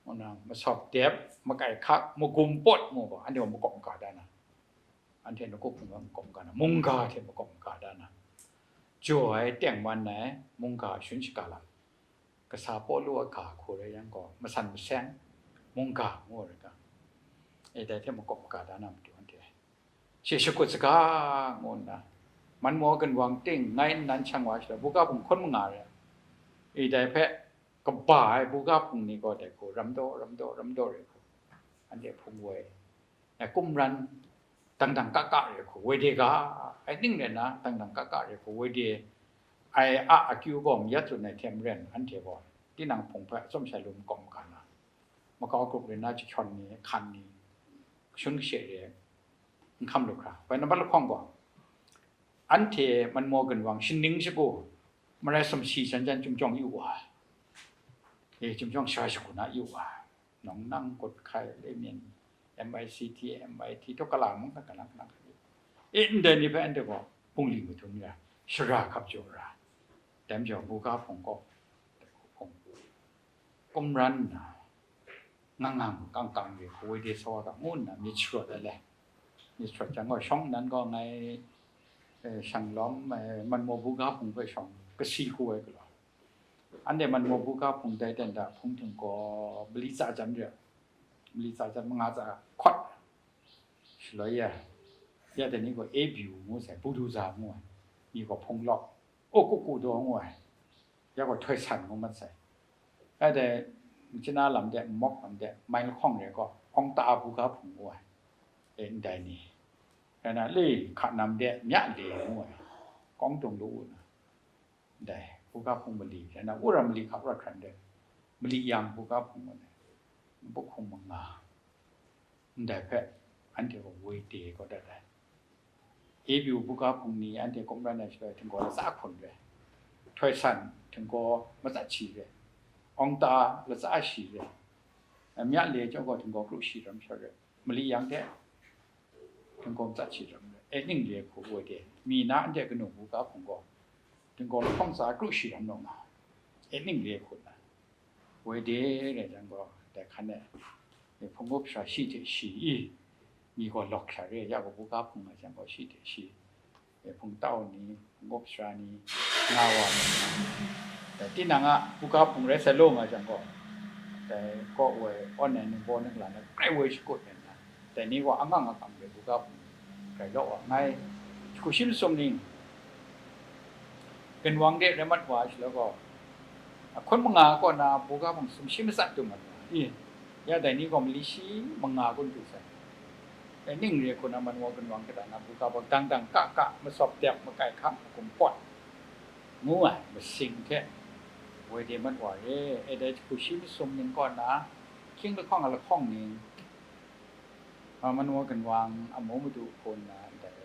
ngu nna, masawp dep, makai hkak, magum pawt ngu gaw, anhte gaw makawp maga da na, anhte nawku hpung gaw makawp maga na, mungga hte makawp maga da na, jaw ai, tengman ai, mungga shangun shaga lam, kasa Pawlu a ga hku rai yang gaw, masan maseng, mungga ngu ai ga, e, dai hte makawp maga da na matu anhte, she shakut saga, ngu nna, manmaw ginwang ting ngai nnan shang wa shaloi, buga hpung hkun manga re, e, dai hpe kaba ai buga hpung ni gaw dai hku ram daw, ram daw, ram daw re hku, anhte hpung woi, e, kumran dang dang kak kak re hku woi de ga, ai ning rai nna, dang dang kak kak re hku woi de ai a akyu gaw mayat tsun ai hte maren, anhte gaw tinang hpung hpe atsawm shai lu makawp maga na, makau grup rai nna, chyahkyawn ni, hkan ni, kashun kashe re, n hkam lu hkra. Bai nambat lahkawng gaw, anhte manmaw ginwang shaning shagu, marai sumshi jan jan chyum jawng yu wa ai, e, chyum jawng sha shagu na yu wa ai, nawng nang, kut hkai, lemyin, M I C T, M I T, daw kala mung, kalang kalang hkai, e, ndai ni hpe anhte gaw bungli madun ya, shara hkap jaw ra, dai majaw buga hpung gaw, hpung kumran nna, ngang ngang kang kang re hku woi de sa wa ga, ngu nna myit sharawt ai le. Myit sharawt jang gaw, shawng nnan gaw ngai, e, shang lawm, e, manmaw buga hpung hpe shawng kasi hku ai galaw, anhte manmaw buga hpung dai ten da hpung htinggaw mali tsa jan re, mali tsa jan manga tsa hkawt, shaloi ya, ya dai ni gaw A B U ngu sai, buduza ngu ai, mi gaw hpung lawk, o kuku daw ngu ai, ya gaw htoi san ngu mat sai. Rai dai, Machina lam de, Nmawk lam de, mai lahkawng re gaw, Awng ta buga hpung ngu ai, e, ndai ni, rai na, le, hka nam de, mya le ngu ai, kawng tung lu u na, ndai buga hpung mali, rai na, wora mali hka wora hkran de, mali yang buga hpung wa na, nbuk hkung manga, ndai hpe anhte gaw woi de kau dat ai. Ebyu buga hpung ni anhte kum ran ai shaloi, htinggaw latsa hkun re, htoi san htinggaw matsat shi re, awng ta latsa shi re, mya le chyawm gaw htinggaw kru shi ram shawt re, mali yang hte htinggaw matsat shi ram re, e ning re hku woi de, mi na anhte kanu buga hpung gaw htinggaw lahkawng tsa kru shi ram law nga, e ning re hku na, woi de rai jang gaw, dai hkan e, e hpung up sara shi hte shi i, mi gaw lawk sha re, ya gaw buga hpung nga jang gaw shi hte shi, e hpung tau ni, hpung up sara ni, nga wa ni, dai tinang a buga hpung rai sai law nga jang gaw, dai kaw woi awn ai ningbaw ningla na grai woi shakut ai na, dai ni gaw angang akam rai buga hpung rai law wa, ngai jahku shi masum ning, ginwang de rai mat wa ai shaloi gaw, hkun manga kaw na buga hpung sumshi matsat tu mat wa i, ya dai ni gaw mali shi manga kun tu sai. E ning re hku na, man wa ginwang kata na buga hpung dang dang ka ka, masawp dep, makai hkam, makum pawt, ngu ai masing hte woi de mat wa re. E dai jahku shi masum ning kaw na, hkying lahkawng a lahkawng ning, a, man wa ginwang amu madu hku nna ndai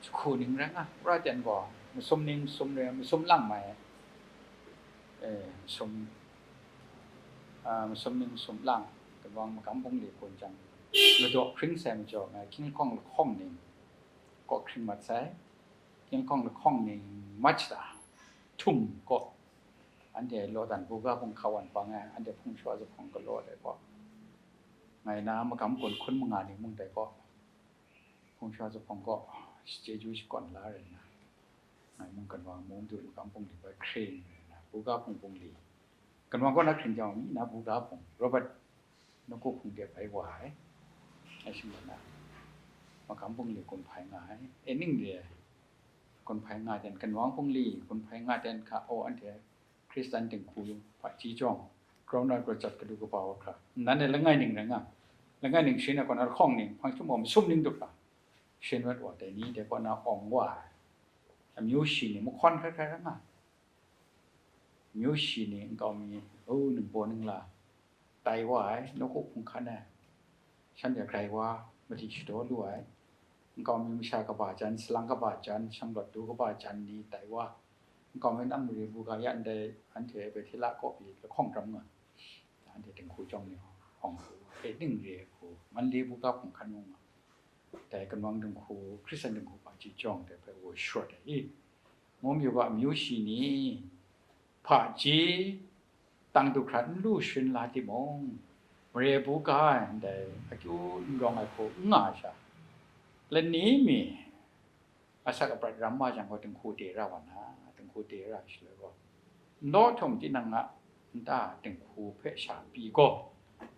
jahku ning rai nga, wora ten gaw masum ning masum re, masum lang mai, e, masum, a, masum ning masum lang, ginwang magam bungli hku n jang, ladaw hkring sai majaw, ngai hkying lahkawng lahkawng ning kaw hkring mat sai, hkying lahkawng lahkawng ning mat shada htum kaw, anhte law dan buga hpung hkawan bang ai, anhte hpung shawa zuphpawng galaw ai kaw, ngai na magam gun hkun manga ni mung dai kaw, hpung shawa zuphpawng kaw chyeju shakawn la rai nna, ngai mung ginwang mung du magam bungli bai hkring rai nna, buga hpung bungli, ginwang kaw na hkring jang mi na buga hpung, Robert nawku hpung de bai wa ai, ai shingbyan na, magam bungli gun hpai nga ai, e ning re ai, gun hpai nga ten, ginwang bungli gun hpai nga ten hka, o, anhte Hkristan dinghku hpaji jawng, grau na grau cat gadu kaba wa hkra, nan e langai ning rai nga, langai ning sharin ai kaw na lahkawng ning, hpang jahtum gaw masum ning du hkra, sharin mat wa, dai ni dai kaw na awng wa ai, amyu shi ni mahkawn hkrai hkrai rai nga, amyu shi ni nkau mi, o, ningbaw ningla, tai wa ai, nawku hpung hkan ai, shanhte grai wa, madi shadaw lu ai, nkau mi masha kaba jan, salang kaba jan, shanglawt du kaba jan ni tai wa, nkau mi nang mare buga ya ndai anhte Bethela kaw pyi lahkawng ram nga, anhte dinghku jawng ni hpawng hku, e ning re hku, Manle buga hpung hkan mung nga, dai ginwang dinghku, Hkristan dinghku hpaji jawng dai hpe woi sharawt ai i, ngu mayu ga, amyu shi ni hpaji tang du hkra n lu sharin la timung, mare buga ai ndai akyu n rawng ai hku n nga ai sha, lani mi asak aprat ram wa jang gaw, dinghku de ra wa na, dinghku de ra ai shaloi gaw, nlaw htum tinang a nta dinghku hpe sha pyi gaw,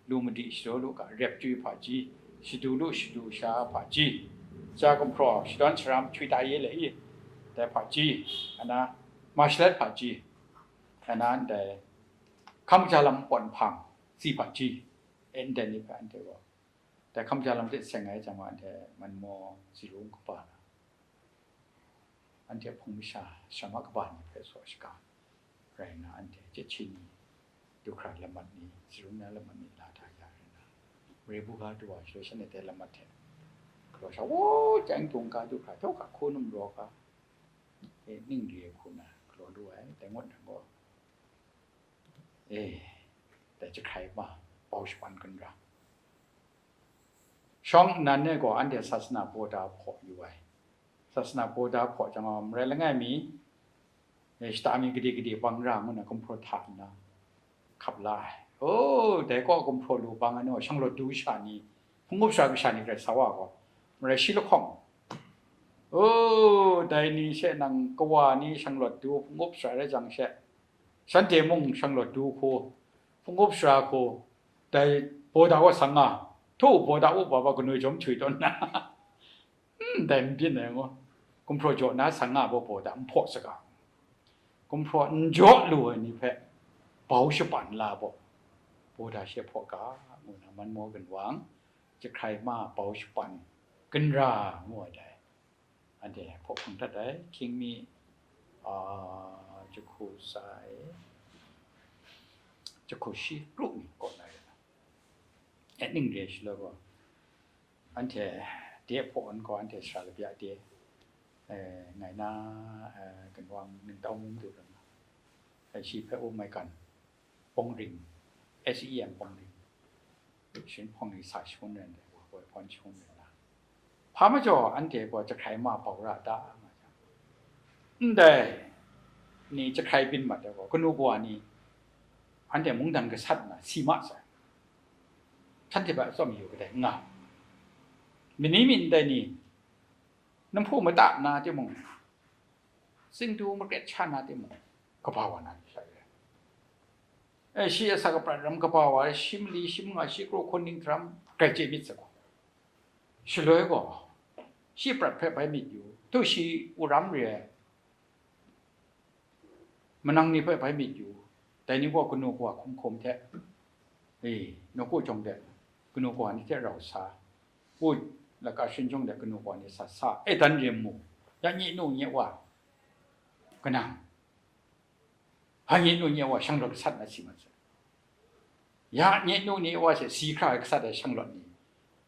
lu madi shadaw lu ga, rep chyoi hpaji, shadu lu shadu sha hpaji, ja gumhpraw shadawn sharam chyoi ta ye le i, dai hpaji, ana, mashalet hpaji, ana ndai hkam kaja lam pawn hpang tsi hpaji, e ndai ni hpe anhte gaw, dai hkam kaja lam hte seng ai jang gaw, anhte manmaw, zirung kaba na, anhte hpung masha, sharama kaba ni hpe saw shaga rai nna, anhte chyeju ni, du hkra lamat ni, zirung na lamat ni la da ya rai nna, mare buga du wa shaloi, shanhte dai lamat hte galaw sha, o, chyang dung ga du hkra, htawka hku num raw ga, e, ning re hku na galaw lu ai, dai ngut nang gaw, e, dai jahkrai ma, bau shapan gun ra. Shawng nnan e gaw anhte sasana baw da hpaw yu ai. Sasana baw da hpaw jang gaw, marai langai mi, e, shata mi gade gade bang ra ngu na gumhpraw hta nna hkap la ai. O, dai kaw gumhpraw lu bang ai naw, shanglawt du sha ni, hpung up sara kasha ni grai sa wa gaw, marai shi lahkawng, o, dai ni she nang kawa ni shanglawt du hpung up sara rai jang she, shanhte mung shanglawt du hku, hpung up sara hku, dai baw da wa sang nga, htu baw da u ba ba, kanoi jawm htwi tawn na, ndai n byin ai ngu, gumhpraw jaw na sang nga baw, baw da n hpaw saga, gumhpraw n jaw lu ai ni hpe bau shapan la baw, baw da she hpaw ga, ngu na, manmaw ginwang, jahkrai ma, bau shapan, gun ra, ngu ai dai. Anhte hpaw hpang dat ai, hkying mi, a, jahku tsa e, jahku shi kru ni kaw na rai na. E ning re shi law gaw, anhte de hpaw an gaw anhte sara labya de, e, ngai na, e, ginwang ningtau mung du ram na. E, shi hpe u mai gan, Pawng Ring, S E M Pawng Ring, shin hpawng ni sa shangun rai ndai, wa hpawn shangun rai na. Hpa majaw anhte gaw jahkrai ma bau ra ta nga jang, ndai ni jahkrai byin mat ai gaw, kanu kawa ni anhte mungdan gasat nna si ma sai. Shanhte hpe atsawm yu kadai nga. Mani myi ndai ni, namhpu mata na timung, tsingdu makret sha na timung, kaba wa na ni sha re. E, shi asak aprat ram kaba wa, shi mali, shi manga, shi kru hkun ning htaram grai chye myit sa gaw. Shaloi gaw, shi prat hpe bai myit yu, tu shi u ram re ai manang ni hpe bai myit yu, dai ni gaw kanu kawa hkum hkum hte, e, nawku jawng de, kanu kawa ni hte rau sa, u laka shin jawng de kanu kawa ni sa sa, e dan re mu, ya nye nu nye wa, kanang, hpa nye nu nye wa shanglawt gasat na si mat sai. Ya nye nu nye wa she si hkra gasat ai shanglawt ni,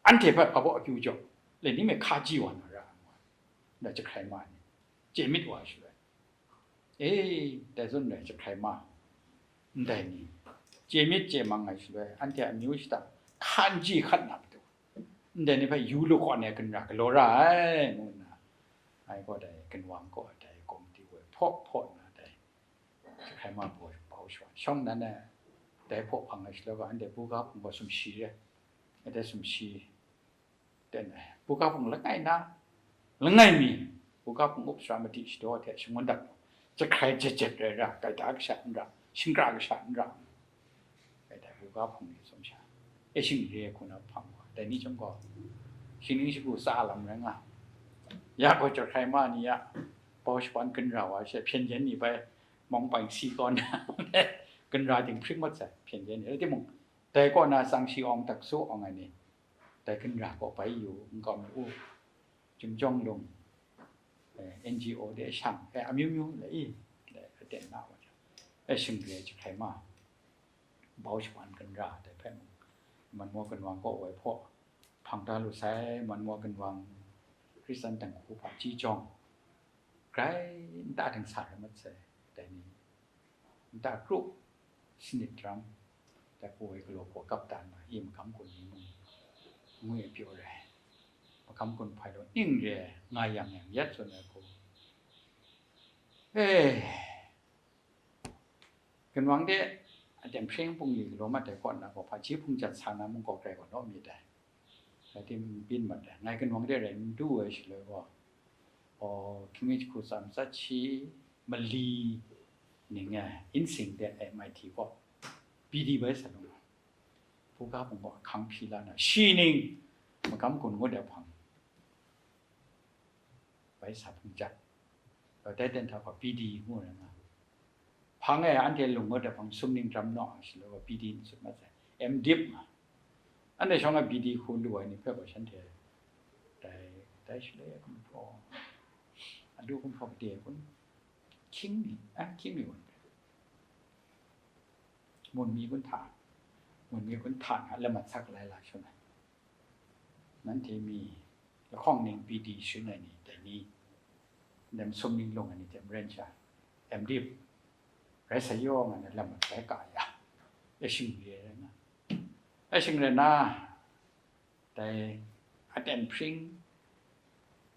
anhte hpe hpa baw akyu jaw, le ni me hka ji wa na ra ai, nda jahkrai ma ni, chye myit wa shaloi. E, dai zawn rai jahkrai ma, ndai ni, chye myit chye mang ai shaloi, anhte amyu shata hkan ji hkat na matu, ndai ni hpe yu lu kaw ai ginra galaw ra ai, ngu nna, ngai gaw dai ginwang kaw dai komiti woi hpaw hpaw nna dai jahkrai ma bau, bau shawan shawng nan ai, dai hpaw hpang ai shaloi gaw, anhte buga hpung gaw sumshi re, dai sumshi ten ai, buga hpung langai na, langai mi, buga hpung up sara madi shadaw hte shangun dat, jahkrai jet jet rai ra, gaida kasha n ra, shingkra kasha n ra, gaida buga hpung ni sumsha, e shing re hku na hpang wa, dai ni chyawm gaw, shingning shagu tsa lam rai nga, ya gaw jahkrai ma ni ya, bau shapan ginra wa she, hpyen yen ni bai, mawng paing si kaw na, ginra dinghpring mat sai, hpyen yen ni, rai timung, dai kaw na tsang shi awng tak su awng ai ni, dai ginra kaw bai yu, nkau mi u, Chyum Jawng Lung, eh, N G O de shang, eh, amyu myu le i, le aten na wa, eh, shing re jahkrai ma, bau shapan ginra dai hpe mung, Manmaw ginwang kaw woi hpaw hpang da lu sai, Manmaw ginwang Hkristan dinghku hpaji jawng, grai nta dingsa rai mat sai, dai ni, nta kru sanit ram, dai hku woi galaw hpaw kap dan ma, i magam gun ni mung, ngwi pyaw rai, magam gun hpai law ning re nga yang yang yat tsun ai hku, e, ginwang de aten hpring bungli galaw mat ai kaw nna gaw, hpaji hpung jat sa na mung gaw grai gaw naw myit dai. Rai tim byin mat ai, ngai ginwang de rai n du ai shaloi gaw, aw, hkying mi jahku tsa matsat shi mali ning ai insing de M I T gaw P D bai sa lung, buga hpung gaw ahkang hpyi la na, shi ning magam gun ngut ai hpang bai sa hpung jat, dai ten hta gaw P D ngu ai nga. Hpang e anhte lung ngut ai hpang sumning ram naw ai shaloi gaw P D n sut mat sai, M Div nga. Anhte shawng e P D hku lu ai ni hpe gaw shanhte dai, dai shaloi gumhpraw, alu gumhpraw gade kun, hkying mi, a, hkying mi wan, mun mi kun hta, mun mi kun hta nga lamat sak lai la shun ai. Nanhte mi lahkawng ning P D shin ai ni, dai ni, nem sumning lung ai ni hte maren sha, M Div rai sa yaw nga na lam rai ka ya, e shing re ai rai nga, e shing rai na, dai aten hpring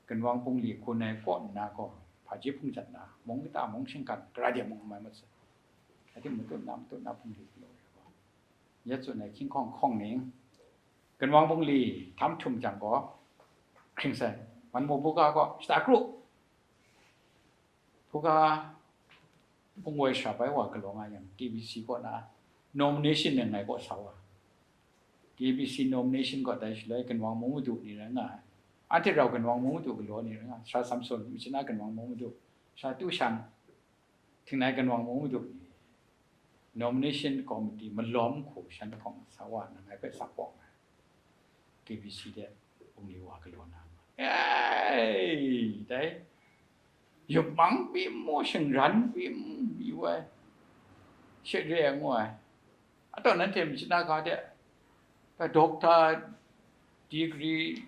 ginwang bungli gun ai kaw nna gaw, hpaji hpung jat na, mung kata mung shinggan, kara de mung mai mat sai, dai ting matut na, matut na bungli galaw ai gaw, ya tsun ai hkying hkawng hkawng ning, ginwang bungli htam htum jang gaw, hkring sai, Manmaw buga gaw shata kru, buga hpung woi sara bai wa galaw nga yang, K B C kaw na nomination e ngai kaw sa wa, K B C nomination kaw dai shaloi ginwang mung madu ni rai nga ai, anhte rau ginwang mung madu galaw ni rai nga ai, Sara Samson, Myitkyina ginwang mung madu, Sara Tu Shan, Htingnai ginwang mung madu ni, nomination committee malawm hku shan hkawng sa wa nang ngai hpe sa pawng ai, K B C de bungli wa galaw na ma, Ei, dai, yupmang pyi mu, shingran pyi mu, yu ai, she re ai ngu ai. Ataw nanhte myit na ga de, da doctor degree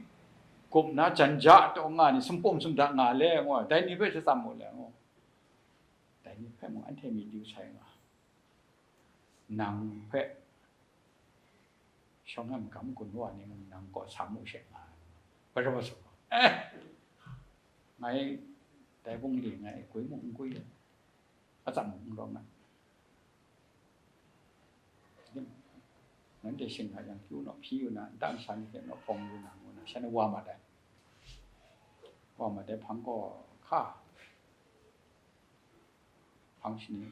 gup na jan ja taw nga ni, sumpum sumda nga le ngu ai, dai ni hpe shatsam mu le ngu. Dai ni hpe mung anhte myit yu sai nga. Nang hpe shawng na magam gun wa ni mung nang kaw sa mu she nga ai. Bai rawt sa, eh, ngai dai bungli ngai gwi mung n gwi, atsam mung n rawng ai. Nanhte shing hta yang hkyu naw, hpyi yu na, nta nsa ni hte naw hpawng yu na, ngu na, shan wa mat ai. Wa mat ai hpang gaw hka, hpang shani,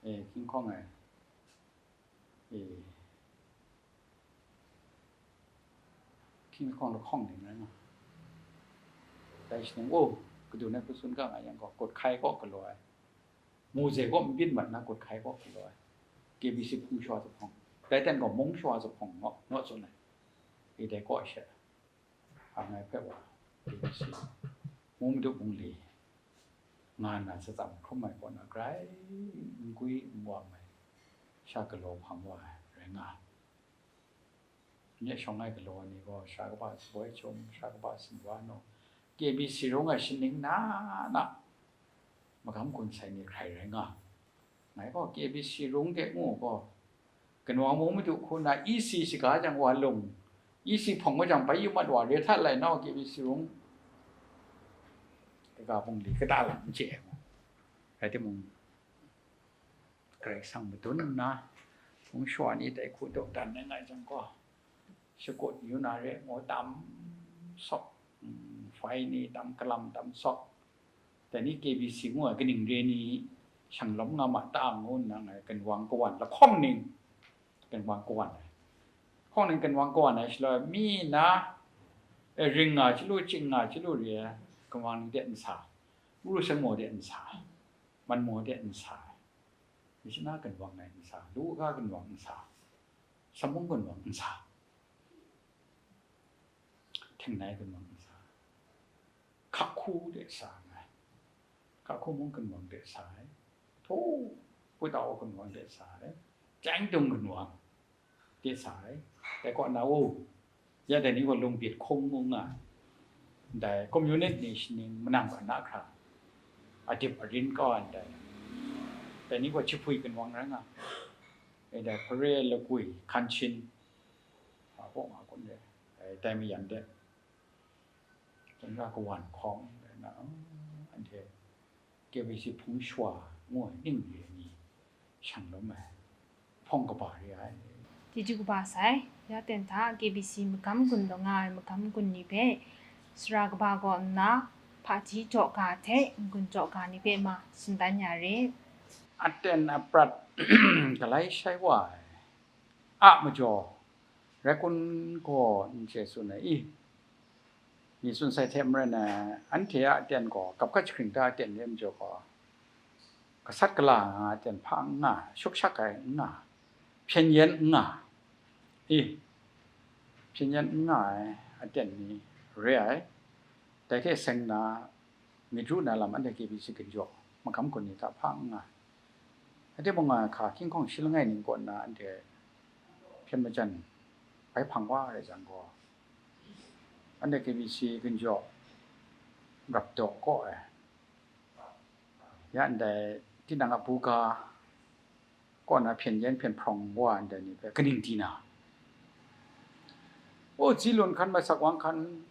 e, hkying hkawng ai, e, hkying hkawng lahkawng ning rai nga. Dai shaning, o, kadun ai hku tsun ga nga yang gaw, kut hkai kaw galaw ai, Mose kaw nbyin mat na kut hkai kaw galaw ai, K B C hpung shawa zuphpawng, dai ten gaw mung shawa zuphpawng naw, naw tsun ai, e, dai kaw she, a ngai hpe wa, K B C, Mung Madu Bungli nga nna shatsam hkrum ai kaw na, grai n gwi n wam ai, sha galaw hpang wa ai rai nga ai. Nye shawng ai galaw ni gaw, sara kaba shaboi chyum, sara kaba sinwa naw, K B C rung ai shaning na na magam gun sai ni hkrai rai nga. Ngai gaw K B C rung de ngu gaw, Ginwang Mung Madu hku na E C shaga jang wa lung, E C hpawng wa jang bai yu mat wa re hta lai nau K B C rung, kaga bungli kata lam n chye ai mu. Rai timung, Karai Kasang madun nna, hpung shawa ni dai hku dawdan ai nga jang gaw, shakut yu na re ngu tam sawk, mm, fai ni tam kalam tam sawk, dai ni K B C ngu ai kaning re ni shang lawm nga ma ta ngu nna, ngai Ginwang kawan lahkawng ning, Ginwang kawan ai. Lahkawng ning Ginwang kawan ai shaloi, mi na, eh, ring nga chyalu, ching nga chyalu re ai, Ginwang ning de n sa, Uru Seng Maw de n sa, Man Maw de n sa, Myitkyina Ginwang ai n sa, Lu Ga Ginwang n sa, Samung Ginwang n sa, Htengnai Ginwang n sa, Hkahku de sa nngai, Hkahku Mung Ginwang de sa ai, Hpu, Hputau Ginwang de sa ai, Chyengdung Ginwang de sa ai, dai kaw na u, ya dai ni gaw Lungbit hkung ngu nga, ndai communist ni shaning manang ga na hkra, adip arin kau ai ndai, dai ni gaw Jahpui Ginwang rai nga, e dai Hpare Lagwi Hkanchin, a kaw nga kun de, dai, dai mayan de, Tengka kawan hkawng rai na, anhte K B C hpung shawa ngu ai ning re ni shang lawm ai, hpawng kaba re ai. Chyeju kaba sai, ya ten hta K B C magam gun law nga ai magam gun ni hpe, sara kaba kaw nna, hpaji jaw ga hte n-gun jaw ga ni hpe ma, tsun dan ya re. Aten aprat galai shai wa ai a majaw, rai kun gaw n chye tsun ai i? Ni tsun sai hte maren ai, anhte a aten gaw, gap hkat jahkring ta aten re majaw gaw, gasat gala nga ai aten hpa n nga, shukshak ai n nga, hpyen yen n nga, i, hpyen yen n nga ai aten ni re ai. Dai hte seng na, myit ru na lam anhte K B C ginjaw, magam gun ni hta hpa n nga ai. Anhte mung nga hka hkying hkawng shi langai ning kaw nna anhte hpyen majan bai hpang wa ai jang gaw, anhte K B C ginjaw rap daw kaw ai, ya ndai tinang a buga kaw na hpyen yen hpyen hprawng wa ndai ni hpe kaning di na? O, Tsi Lun hkan, Masak Wang hkan,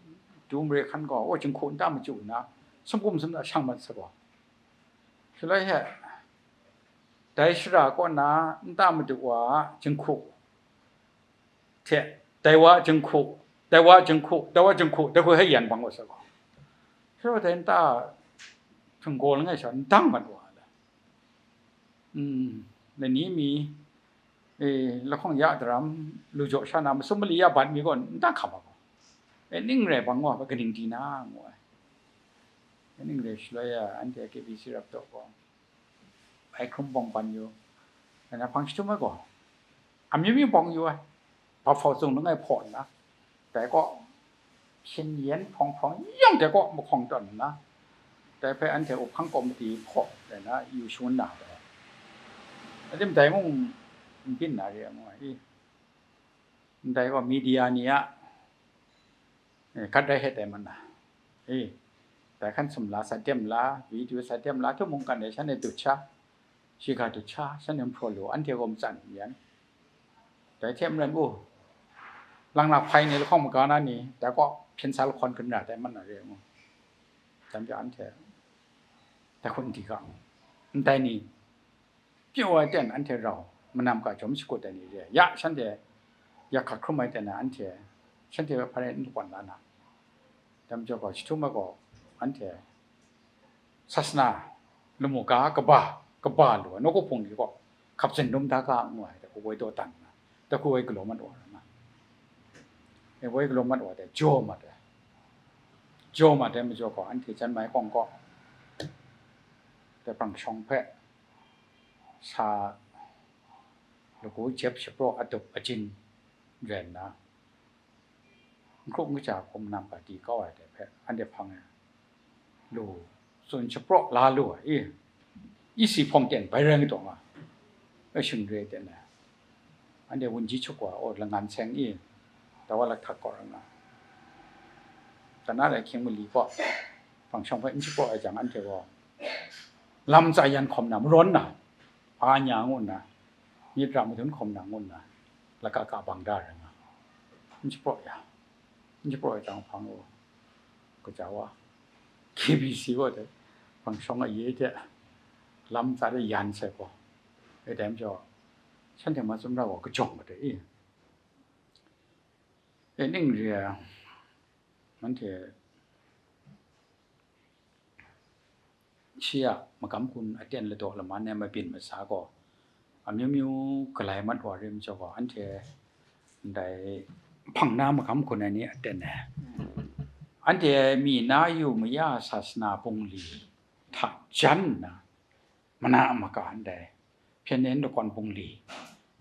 Dum Re hkan gaw, o, jinghku nta machyu nna, sumkum sumda shang mat sa gaw, shaloi he, dai shara kaw na nta madu wa a jinghku hte, dai wa a jinghku, dai wa a jinghku, dai wa a jinghku, dai hku hpe yan bang wa sa gaw, shaloi dai nta hpring gaw langai sha n dang mat wa ai. Mm, lani mi, e, lahkawng ya daram, lu jaw sha na masum mali ya bat mi gaw n dang hkam ai gaw, e, ning rai bang wa hpe kaning di na, ngu ai. E, ning rai shaloi ya, anhte K B C rap daw gaw, bai hkrum bawng ban yu, nna hpang jahtum ai gaw, amyu myu bawng yu ai, hpa hpau zung langai hpaw nna, dai kaw hpyen yen hpawng hpawng yawng de kaw mahkawng tawn nna, dai hpe anhte uphang komiti hpaw ai na yu shangun na dai. Adim dai mung n byin na re ai ngu ai. Ndai gaw media ni a, eh, gat rai het ai man na. Eh, dai hkan sumla, sa dem la, video sa dem la, hte mungkan e shanhte dut sha, shiga dut sha, shanhte n hpraw lu, anhte gaw matsan n yan. Dai hte maren u, lang na hpai ni lahkawng maga na ni, dai kaw hpyen sa lahkawn gun ra dai man na re ai ngu. Dai majaw anhte dai hku n di ga, ndai ni pyaw ai ten anhte rau, manam ga jawm shakut ai ni re, ya shanhte yak hkat hkrum ai ten anhte, shanhte hpe hpa rai n lakwan la na. Dai majaw gaw, jahtum ai gaw, anhte sasana lamu ga kaba, kaba lu ai, nawku hpung ni gaw hkap zan dum da ga ngu ai, dai hku woi daw dan nna, dai hku woi galaw mat wa ai na. E, woi galaw mat wa dai, jaw mat ai. Jaw mat ai majaw gaw, anhte jan mai kawng kaw, dai hpang shawng hpe sa lagu jep shapraw adup ajin rai nna, n hkrup n kaja hkum nam ga di kau ai dai hpe, anhte hpang e lu tsun shapraw la lu ai, i, isi hpawng ten bai rai nga taw nga, e, shing re ten ai, anhte wunji chuk wa, o, langan seng i, tawa lahtak kaw ra nga, kana rai hkying mali kaw, hpang shawng hpe n shapraw ai jang, anhte gaw lam tsa yan hkawm na, marawn na, hpa nya ngu nna, myit ra madun hkawm na ngu nna, laka ka bang da rai nga, n shapraw ya, n shapraw ya jang hpang u, kaja wa, K B C wa dai, hpang shawng aye hte lam tsa de yan sai gaw, e dai majaw, shanhte ma tsum ra gaw kajawng mat ai i, e ning re ai, anhte shi a magam hkun aten ladaw laman ai mabyin masa gaw amyu myu galai mat wa rim jaw gaw, anhte ndai hpang na magam hkun ai ni aten ai, anhte mi na yu maya sasana bungli hta jan nna, mana maka ndai hpyen yen lakwan bungli,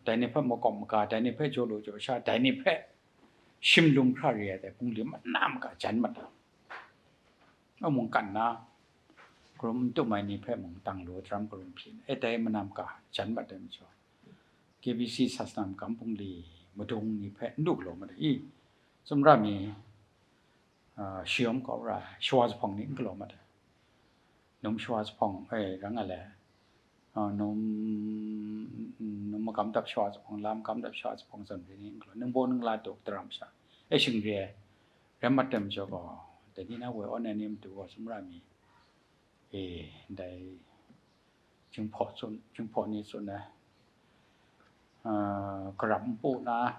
dai ni hpe makawp maga, dai ni hpe jaw lu jaw sha, dai ni hpe shim lum hkra re ai dai bungli mana maka jan mat ai. A mungkan na, karum n tum ai ni hpe mung dang lu daram karum hpyi, e dai mana maka jan mat ai majaw, K B C sasana magam bungli madung ni hpe n du galaw mat ai i, tsumra mi, a, shayawm kau ra ai shawa zuphpawng ni n galaw mat ai. Num shawa zuphpawng, e, rang nga le, a, num, num magam dap shawa zuphpawng, lam magam dap shawa zuphpawng zawn re ni n galaw, ningbaw ningla daw daram sha, e, shing re ai. Rai mat ai majaw gaw, dai ni na woi awn ai ni matu gaw, tsumra mi, e, ndai Jinghpaw tsun, Jinghpaw ni tsun ai, a, karap npu na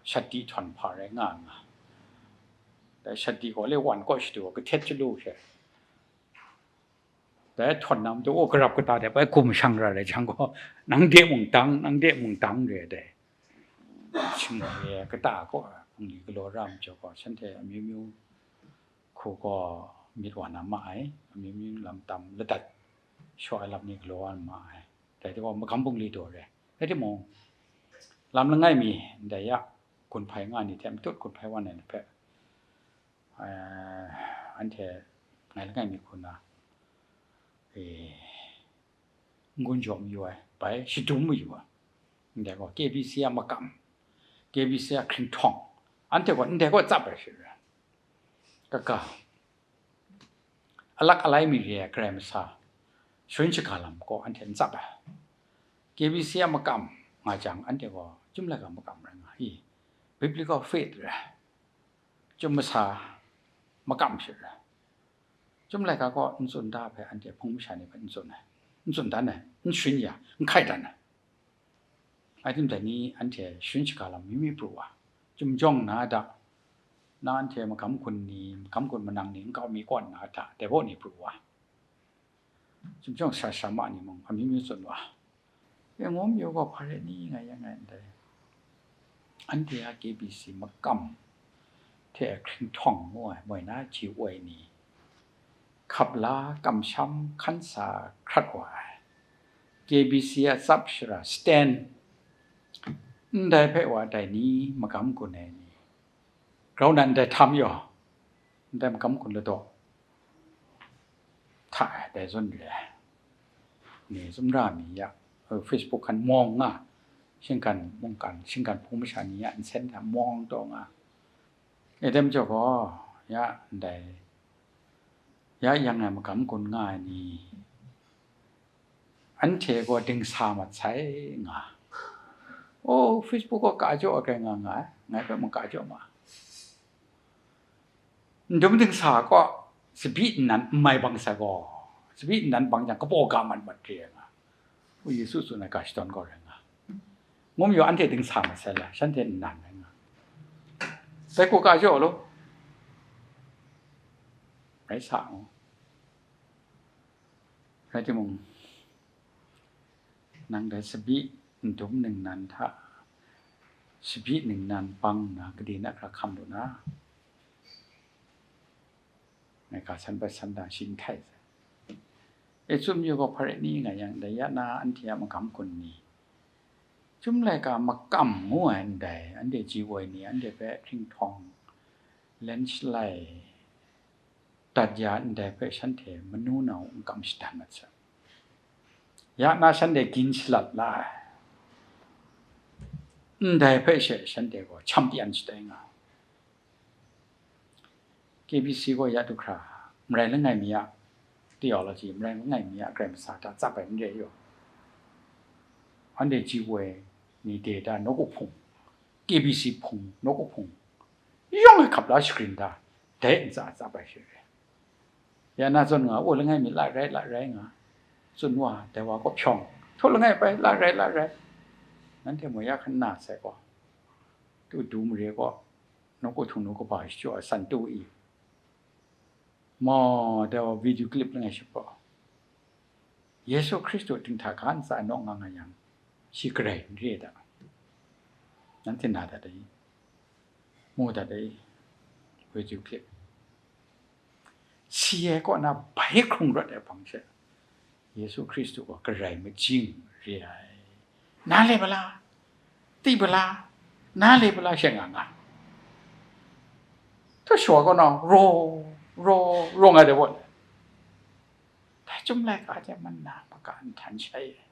shadi htawn hpa rai nga nga, dai shadi gaw le wan kaw shadu gaw kahtet chyalu she, dai htawn na matu, o, karap kata de bai gum shang ra rai jang gaw, nang de mung dang, nang de mung dang re ai dai. Shing re ai kata kaw ai bungli galaw ra ai majaw gaw, shanhte amyu myu hku gaw myit wa na ma ai, amyu myu lam tam ladat shaw ai lam ni galaw wa na ma ai. Dai hte gaw magam bungli daw re ai. Rai timung, lam langai mi ndai ya gun hpai nga ni hte matut gun hpai wa na ni hpe, eh, anhte ngai langai mi hku na, eh, n-gun jaw mayu ai, bai shadum mayu ai. Ndai gaw K B C a makam, K B C a hkringhtawng, anhte gaw ndai gaw tsap ai she re ai. Kaga, alak alai mi re ai Karai Masa sharin shaga lam gaw anhte n tsap ai. K B C a makam nga jang, anhte gaw Chyum Laika makam rai nga ai, biblical faith re ai. Chyum masa makam she re ai. Chyum Laika gaw n tsun da hpe, anhte hpung masha ni hpe n tsun ai, n tsun dan ai, n sharin ya, n hkai dan ai. Ating dai ni anhte sharin shaga lam mi mi pru wa, chyum jawng na da, na anhte magam hkun ni, magam hkun manang ni, nkau mi kawn na da, dai baw ni pru wa, chyum jawng sara sara ma ni mung, amyu myu tsun wa, e, ngawm yu gaw hpa rai ni ngai yang ngai ndai. Anhte a K B C makam hte hkringhtawng ngu ai moi na ji woi ni, hkap la kamsham hkan sa hkrat wa ai, K B C a tsap shara stand, ndai hpe wa dai ni magam gun ai ni, grau nan ndai htam yaw, ndai magam hkun ladaw hta e dai zawn re ai. Ni zumra mi ya, Facebook hkan mawng nga, shinggan mungkan, shinggan hpung masha ni ya nsen hta mawng taw nga. E dai majaw gaw, ya ndai, ya yang ai magam gun nga ai ni, anhte gaw dingsa mat sai nga. O, Facebook gaw ka jaw ai hkrai nga nga ai, ngai hpe mung ka jaw ma. Ndum dingsa gaw, tsabyi nnan n mai bang sai gaw, tsabyi nnan bang jang, kabaw ga mat mat re ai nga. O, Yesu tsun ai ga shadawn gaw rai nga. Ngu mayu anhte dingsa mat sai la, shanhte nnan rai nga. Sai ku ka jaw law, rai sa ngu. Rai timung, nang dai tsabyi ndum ningnan hta, tsabyi ningnan bang nna, gade na hkra hkam lu na, ngai ga san bai san dang shi n htai sai. E, tsun yu gaw, Hparini nga yang, dai ya na anhte a magam gun ni, Chyum laika makam ngu ai ndai, anhte ji woi ni, anhte hpe hkringhtawng, len shalai, dat ya ndai hpe shanhte manu na u n kam shadan mat sai. Ya na shanhte gin shalat la ai, ndai hpe she shanhte gaw champion shatai nga ai. K B C gaw ya du hkra, marai langai mi a theology, marai langai mi a Karai Masa hta tsap ai n re yaw. Anhte ji woi ni de da nawku hpung, K B C hpung, nawku hpung, yawng e hkap la shagrin da, dai ntsa tsap ai she re. Ya na zawn nga, o, langai mi la rai, la rai nga, tsun wa, dai wa kaw hpyawng, htaw langai bai, la rai, la rai. Nanhte mung ya hkan na sai gaw, tu du mare gaw, nawku htung nu kaba shachyaw ai san tu i, maw, dai wa video clip langai shapraw, Yesu Hkristu dinghta ga ntsa nawk nga nga yang, shi garai n re da. Nanhte na dat ai, mu dat ai, video clip. Si ai kaw na bai hkrung rawt ai hpang she, Yesu Hkristu gaw garai majing re ai. Na le bala, ti bala, na le bala she nga nga. Hta shawa kaw na raw, raw, raw nga de wat. Dai Chyum laika hte mana maka nhtan shai ai.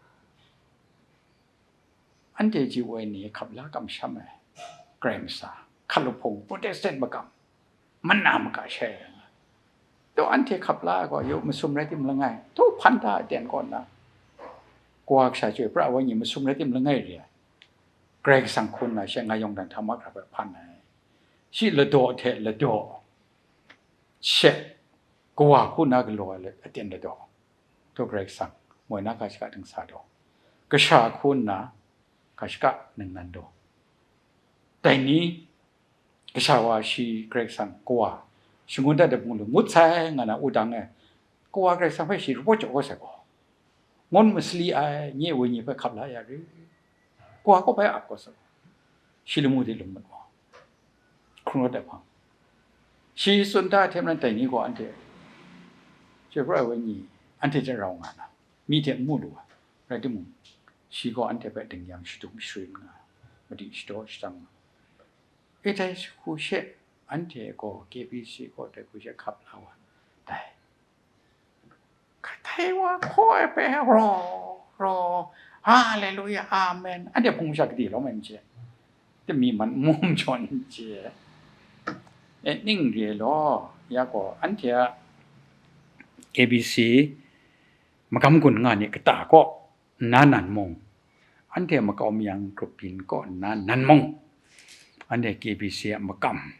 Anhte ji woi ni hkap la kamsham ai Karai Masa, hkalup hpung, Protestant makam, mana maka shai ai nga. Dawk anhte hkap la ai gaw, yu masum rai tim langai, htaw hpan da aten kaw nna, Kawa Kasha Chyoi Pra ai Wenyi masum rai tim langai re ai. Karai Kasang hku nna she nga yawng dan hta mahkra hpe hpan ai. Shi ladaw hte ladaw, she, Kawa hku nna galaw ai aten ladaw, htaw Karai Kasang moi na ga shaka dingsa daw, Kasha hku nna ga shaka ningnan daw, dai ni, Kasha wa shi Karai Kasang Kawa shangun dat ai hpung lu ngut sai nga na wudang e, Kawa Karai Kasang hpe shi rabaw jaw kau sai gaw, ngun masali ai nye wenyi hpe hkap la ya re. Kawa kaw bai ap kau sai gaw, shi lamu de lung mat gaw, hkrung rawt ai hpang, shi tsun da ai hte maren dai ni gaw anhte Chyoi Pra ai Wenyi anhte hte rau nga na, mi hte n mu lu ai, rai timung, shi gaw anhte hpe dingyang shadum sharin nga, madi shadaw shadang nga. E, dai hku she, anhte gaw K B C gaw dai hku she hkap la wa, dai. Kadai wa hkaw ai hpe raw, raw, Haleluya, Amen. Anhte hpung masha gade lawm ai n chye, temi man n mu majaw n chye. E, ning re law, ya gaw anhte a K B C magam gun nga ni kata kaw nna nan mung, anhte makau mayang grup byin kaw nna nan mung, anhte K B C a makam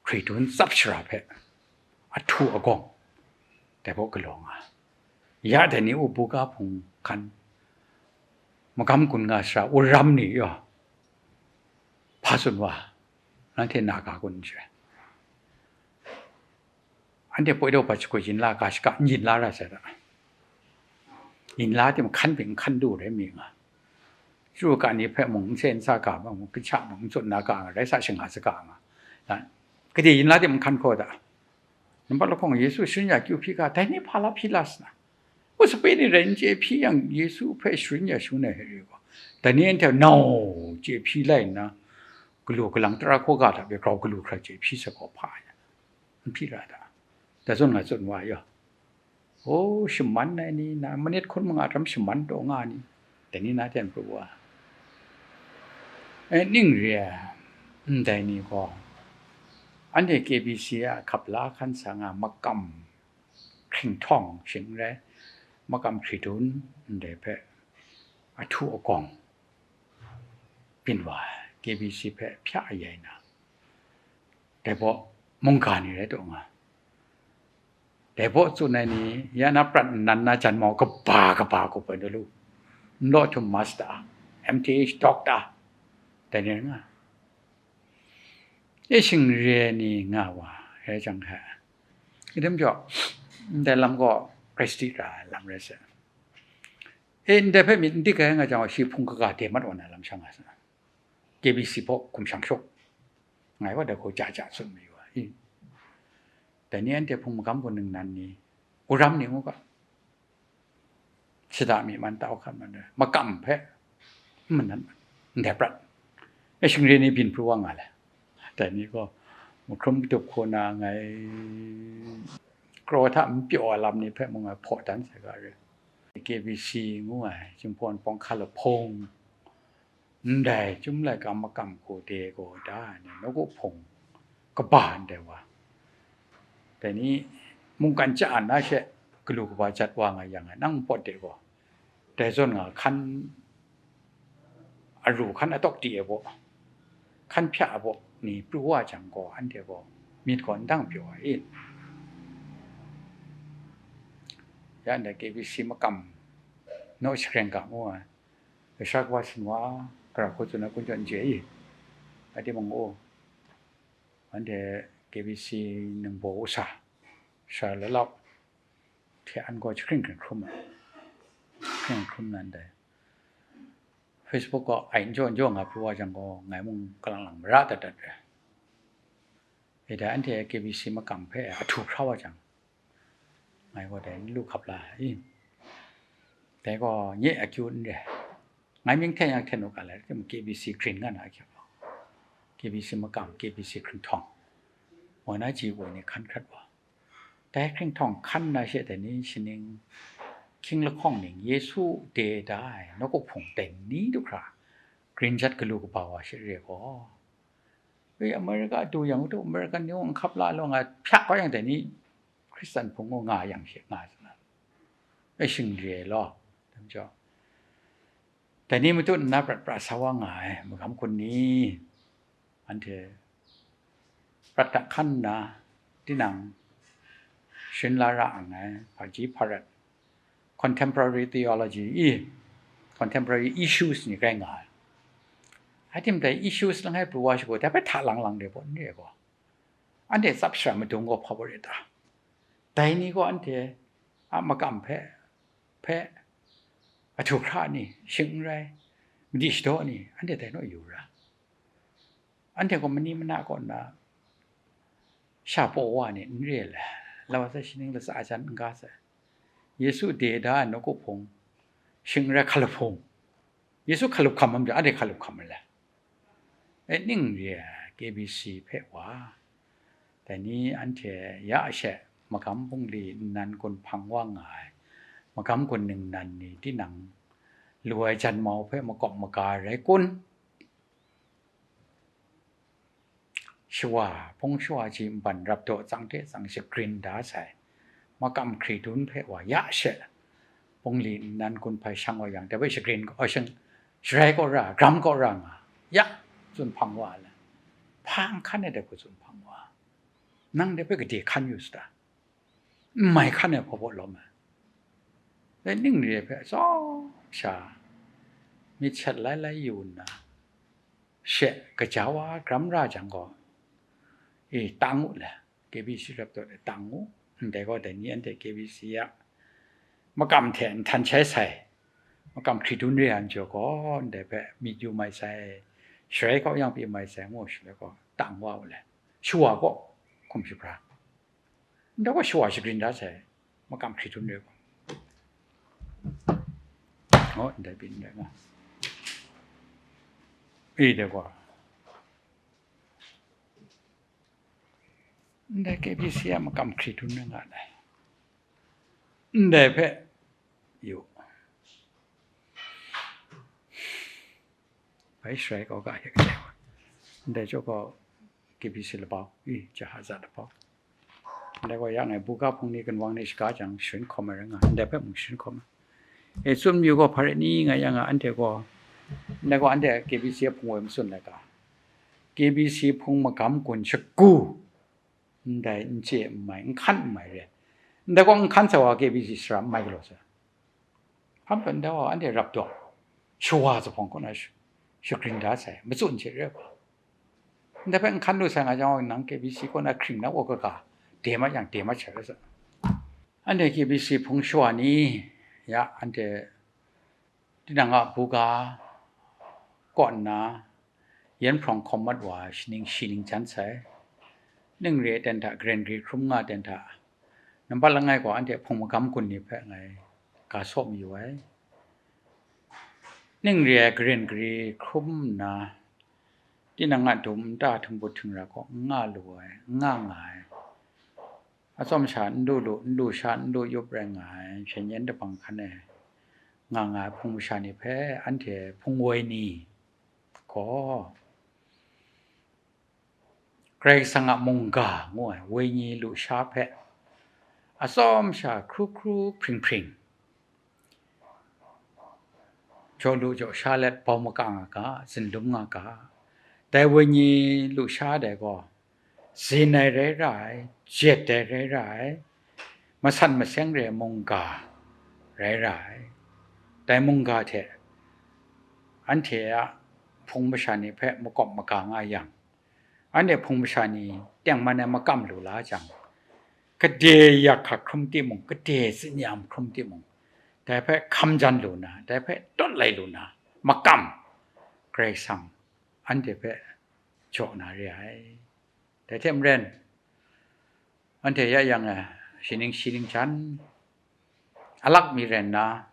hkridun tsap shara hpe ahtu agawng dai baw galaw nga ai. Ya dai ni u buga hpung hkan, magam gun nga shara u ram ni yaw, hpa tsun wa, nanhte na ga kun n chye. Anhte poi daw hpa shagoi yin la ga shaka n yin la ra sai da. Yin la tim hkan pyi n hkan du rai mi nga. Chyu ga ni hpe mung n se n sa ga ma mung, kanhta mung n tsun na ga nga, rai sa shanga saga nga. Gade yin la tim n hkan hkaw da. Nambat lahkawng Yesu sharin ya kyu hpyi ga, dai ni hpa la hpyi la sa na? U sape ni rai n chye hpyi yang, Yesu hpe sharin ya shangun ai hte re gaw, dai ni anhte nau chye hpyi lai nna, galu galang tara hkaw ga hta pyi grau galu hkra chye hpyi sai gaw hpa ya. N hpyi ra ta? Dai zawn nga tsun wa yaw. O, shaman ai ni na, manit hkun manga hkram shaman taw nga ni, dai ni na ten pru wa. E, ning re ai, ndai ni gaw, anhte K B C a hkap la hkan sa nga makam hkring htawng shing n rai, makam hkri dun ndai hpe ahtu agawng byin wa ai, K B C hpe hpya ayai na, dai baw mungga ni rai taw nga. Dai baw tsun ai ni, ya na prat nnan na jan mau kaba kaba kup ai na lu, n law htum master, M T H doctor, dai ni rai nga. E shing re ai ni nga wa, rai jang hta, idam jaw, ndai lam gaw Hkristu ra ai lam rai sai. E, ndai hpe myit n dik ai nga jang, shi hpung kaga de mat wa na lam sha nga sa, K B C hpaw hkum shang shawk, ngai wa dai hku ja ja tsun mayu ai. Dai ni anhte hpung magam gun ningnan ni, uram ni ngu ga, shada mi man tau hkan man ai, makam hpe n manan, ndai prat, e shing re ni byin pru wa nga le. Dai ni gaw, mahkrum katup hku na ngai, kraw hta n pyaw ai lam ni hpe mung ngai hpaw dan sai ga re. K B C ngu ai, Jinghpaw Wunpawng hkalaphung, ndai Chyum laika makam hku de gaw da ai ni, nawku hpung kaba ndai wa, dai ni mungkan chya na she galu kaba jat wa nga yang, nang npawt de gaw, dai zawn nga hkan aru, hkan atawk ti ai baw, hkan hpya ai baw ni pru wa jang gaw, anhte gaw myit gaw n dang pyaw ai i? Ya ndai K B C makam naw shagreng ga ngu ai, Lasha Kawa Shinwa, Gara hku tsun ai kun jaw n chye i? Rai timung, u, anhte K B C ningbaw u sa, sara lalau hte an gaw jahkring hkring hkrum ai, jahkring hkrum nan dai. Facebook gaw ai n jaw n jaw nga pru wa jang gaw, ngai mung kalang lang mara dat dat ai. E dai, anhte K B C makam hpe ahtu hkra wa jang, ngai gaw dai n lu hkap la i? Dai gaw nye akyu n re. Ngai mying hten yang hten u ga lai, K B C grin nga na ahkyak gaw, K B C makam, K B C hkring htawng, woi na ji woi ni hkan hkrat wa. Dai hkring htawng hkan na she, dai ni shaning, hkying lahkawng ning, Yesu de da ai nawku hpung dai ni du hkra grin jat galu kaba wa she re gaw, e, America du yang du, American ni mung n hkap la law nga hpyak kau yang, dai ni Hkristan hpung ngu nga yang she nga sa na, e, shing re ai law. Dai majaw, dai ni matut nna prat pra sa wa nga ai magam kun ni, anhte prat hta hkan nna, tinang sharin la ra ang ai, hpaji hparat, contemporary theology i, contemporary issues ni rai nga ai. Hkrai tim dai issues langai pru wa shagu, dai hpe hta lang lang de baw n re ai gaw, anhte tsap shara madung gaw hpa baw re ta? Dai ni gaw anhte a makam hpe, hpe ahtu hkra ni, shing n rai, madi shadaw ni, anhte dai naw yu ra. Anhte gaw mani mana kaw nna sha paw wa ni n re ai, lau sai, shaning latsa jan n ga sai. Yesu de da ai nawku hpung, shing n rai hkalup hpung, Yesu hkalup hkam ai majaw, anhte hkalup hkam ai le. E, ning re ai K B C hpe wa, dai ni anhte ya she magam bungli nnan gun hpang wa nga ai, magam gun ningnan ni tinang lu ai jan mau hpe makawp maga rai kun? Shawa, hpung shawa ji nban rap daw tsang hte tsang shagrin da sai, makam hkri dun hpe wa ya she, bungli nnan gun hpai shang wa yang, dai hpe shagrin, aw, shang, sharai kaw ra, gram kaw ra nga, ya, tsun hpang wa ai le. Hpa n hkan ai dai hku tsun hpang wa, nang dai hpe gade hkan yu sa ta? N mai hkan ai hpaw hpaw lawm ai. Dai ning re ai hpe tsawm sha myit shat lai lai yu nna, she, kaja wa gram ra jang gaw, e, tang u le, K B C rap daw de tang u. Ndai gaw, dai ni anhte K B C a makam hte nhtan shai sai, makam hkri dun re ai majaw gaw, ndai hpe myit yu mai sai, sharai kaw yang pyi mai sai, ngu shaloi gaw, tang wa u le, shawa kaw hkum shabra, ndai gaw shawa shagrin da sai, makam hkri dun re gaw. Oh, ndai byin ndai nga. E, dai gaw, Ndai K B C a makam hkri dun rai nga ai. Ndai hpe yu. Bai Israel kaw ga hek ai wa. Ndai jaw gaw K B C labau, i, jahaza labau. Ndai gaw ya ngai buga hpung ni ginwang ni shaga jang sharin hkawm ai rai nga, ndai hpe mung sharin hkawm ai. E, tsun mayu gaw hpa rai ni nga yang a, anhte gaw, ndai gaw anhte K B C a hpung woi matsun ai ga, K B C hpung magam gun shagu, ndai n chye n mai, n hkan n mai re. Ndai gaw n hkan sa wa K B C sara n mai galaw sa. Hpa majaw ndai wa anhte rap daw, shawa zuphpawng kaw na sh-, shagrin da sai, matsun hte re ai wa. Ndai hpe n hkan lu sai nga jang, nang K B C kaw na hkring na wa kaga, de mat yang de mat sai rai sa. Anhte K B C hpung shawa ni, ya, anhte tinang a buga kaw nna, yen hprawng hkawm mat wa shaning shi ning jan sai. Ning re ai ten hta, garen gari hkrum nga ai ten hta, nambat langai gaw anhte hpung magam gun ni hpe ngai ga saw mayu ai. Ning re ai garen gari hkrum nna, tinang a dum nta htingbu htingra gaw n nga lu ai, n nga nga ai. Atsawm sha n lu lu, n lu sha n lu yup rai nga ai, hpyen yen dabang hkan e nga nga ai hpung masha ni hpe anhte hpung woi ni gaw, Karai Kasang a mungga ngu ai wenyi lusha hpe atsawm sha hkru hkru hpring hpring, jaw lu jaw sha let bau makang nga ga, zunlum nga ga. Dai wenyi lusha dai gaw, zin ai rai ra ai, jet ai rai ra ai, masan maseng re ai mungga rai ra ai. Dai mungga hte anhte a hpung masha ni hpe makawp maga nga yang, anhte hpung masha ni tengman ai makam lu la jang, gade yak hkak hkrum timung, gade tsinyam hkrum timung, dai hpe hkam jan lu na, dai hpe tawt lai lu na, makam Karai Kasang anhte hpe jaw na re ai. Dai hte maren, anhte ya yang e, shi ning shi ning jan, alak mi ren nna,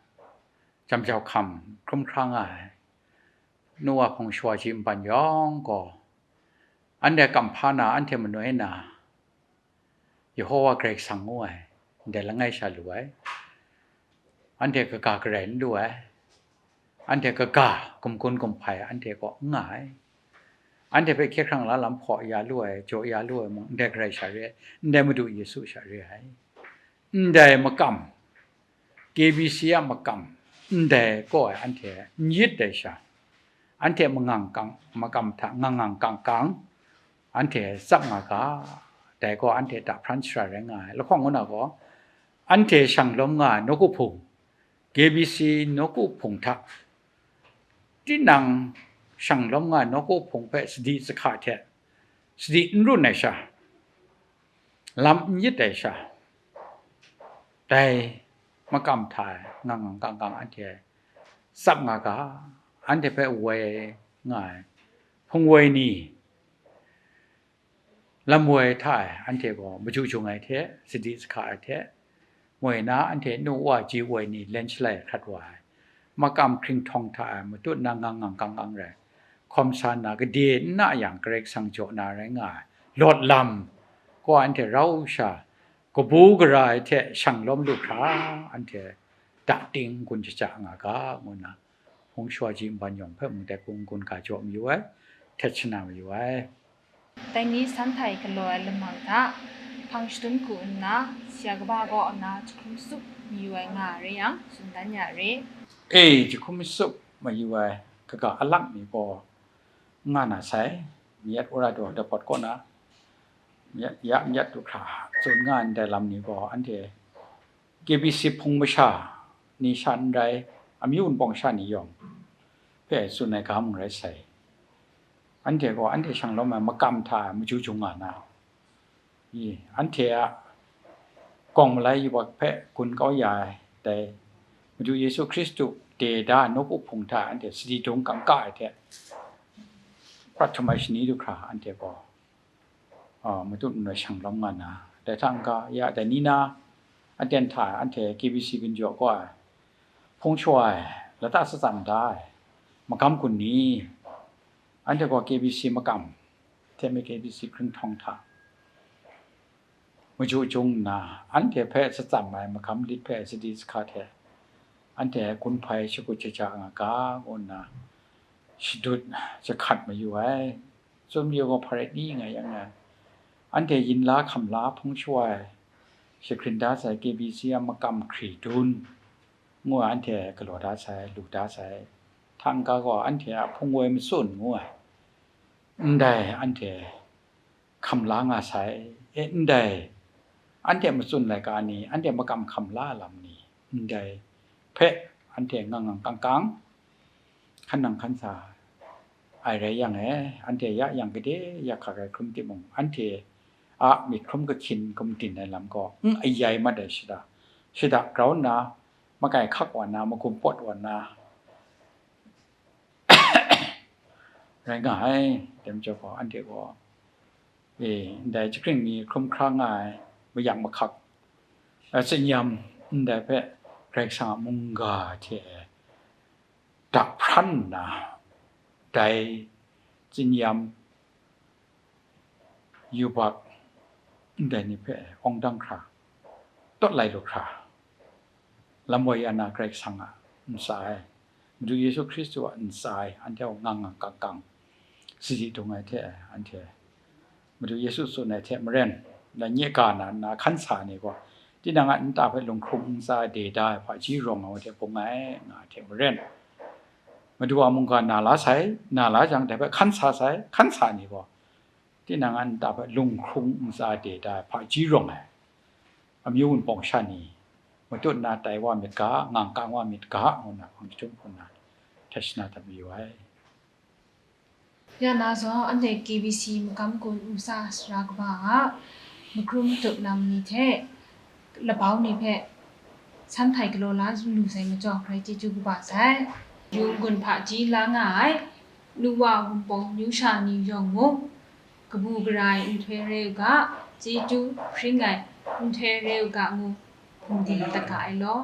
jam jau hkam hkrum hkra nga ai, nu wa hpung shawa ji nban yawng gaw, anhte kamhpa na, anhte manoi na, Yehowa Karai Kasang ngu ai, ndai langai sha lu ai. Anhte kaga garai n lu ai. Anhte kaga gumgun gumhpai anhte kaw n nga ai. Anhte hpe hkye hkrang la lam hpaw ya lu ai, jaw ya lu ai mung, ndai Karai sha re ai, ndai Madu Yesu sha re ai. Ndai makam, K B C a makam, ndai kaw ai anhte n yit ai sha, anhte mangang kang, makam hta ngang ngang kang kang, anhte tsap nga ga, dai gaw anhte dahpran shara rai nga ai. Lahkawng ngu na gaw, anhte shang lawm nga ai nawku hpung, K B C nawku hpung hta, tinang shang lawm nga ai nawku hpung hpe sadi sahka hte sadi n run ai sha, lam n yit ai sha, dai makam hta e ngang ngang kang kang anhte tsap nga ga, anhte hpe woi nga ai hpung woi ni, lam woi hta e anhte gaw maju jung ai hte, sadi sahka ai hte, moi na anhte nu wa ji woi ni len shalai hkrat wa ai, makam hkringhtawng hta e matut na ngang ngang kang kang rai, hkawm sa nna gade n na yang Karai Kasang jaw na rai nga ai lawt lam, kaw anhte rau sha, kabu gara ai hte shang lawm lu hkra, anhte da ting n-gun shaja nga ga, ngu nna, hpung shawa ji nban yawng hpe mung dai hku n-gun ga jaw mayu ai, htet shana mayu ai. Dai ni san hta e galaw ai lamang hta, hpang shadun hku nna, sara kaba kaw nna jahkrum tsup mayu ai nga a re yang, tsun dan ya re. E, jahkrum tsup mayu ai kaga alak ni gaw, nga na sai, Myat Wora Daw Dapawt kaw na, myat, ya myat du hkra tsun nga ndai lam ni gaw, anhte K B C hpung masha ni sha n rai, amyu wunpawng sha ni yawng hpe tsun ai ga mung rai sai. Anhte gaw anhte shang lawm ai makam hta e maju jung nga na, i, anhte a gawng malai yubak hpe gun kau ya ai, dai Madu Yesu Hkristu de da nawku hpung hta anhte sadi dung kangka ai hte, prat htum ai shani du hkra anhte gaw, a, matut manoi shang lawm nga na, dai hta n-ga, ya, dai ni na aten hta anhte K B C ginjaw kaw ai, hpung shawa ai, lata tsatsa mada ai, magam gun ni, anhte gaw K B C makam, hte mei K B C hkringhtawng hta, maju jung nna, anhte hpe tsatsan ai magam lit hpe sadi sahkat hte, anhte gun hpai shagut shaja nga ga, ngu nna shadut jahkat mayu ai. Tsun mayu gaw, hparet ni nga yang e, anhte yin la hkam la hpung shawai shagrin da sai K B C a makam hkri dun, ngu ai, anhte galaw da sai, lu da sai, hta n-ga gaw anhte a hpung woi matsun ngu ai, ndai anhte hkam la nga sai, e, ndai anhte matsun laika ni, anhte makam hkam la ai lam ni, ndai hpe anhte ngang ngang kang kang, hkan nang hkan sa ai rai yang e, anhte ya yang gade ya hkak ai hkrum timung, anhte a myit hkrum kahkyin gumdin ai lam gaw n ayai mat ai shada, shada grau nna, makai hkak wa nna, magum pawt wa nna, rai nga ai. Dai majaw gaw, anhte gaw, e, ndai jahkring mi hkrum hkra nga ai, mayak mahkak, a, tsinyam ndai hpe Karai Kasang a mungga hte dak hpran nna, dai tsinyam yubak ndai ni hpe awng dang hkra, tawt lai lu hkra, lam woi ya na Karai Kasang a ntsa e, Madu Yesu Hkristu a ntsa e, anhte a ngang ngang kang kang sadi dung ai hte, anhte Madu Yesu tsun ai hte maren, na nye ga na nna hkan sa ni gaw, tinang a nta hpe lunghkrung ntsa de da ai hpaji rawng ai wa hte bung ai, nga ai hte maren, Madu a mungga na la sai, na la jang, dai hpe hkan sa sai, hkan sa ni gaw, tinang a nta hpe lunghkrung ntsa de da ai hpaji rawng ai, amyu wunpawng sha ni, matut nna tai wa myit ga, ngang kang wa myit ga, ngu nna hpang jahtum hku nna htet shana dat mayu ai. Ya na zaw, anhte K B C magam gun nsa sara kaba a makrum tup lam ni hte labau ni hpe san htai galaw la lu sai majaw, grai chyeju kaba sai. Yung gun hpaji la nga ai, nu wa wunpawng amyu sha ni yawng mung, kabu gara ai nhtoi re u ga, chyeju hpring ai nhtoi re u ga ngu, hpungdim dat ga ai law.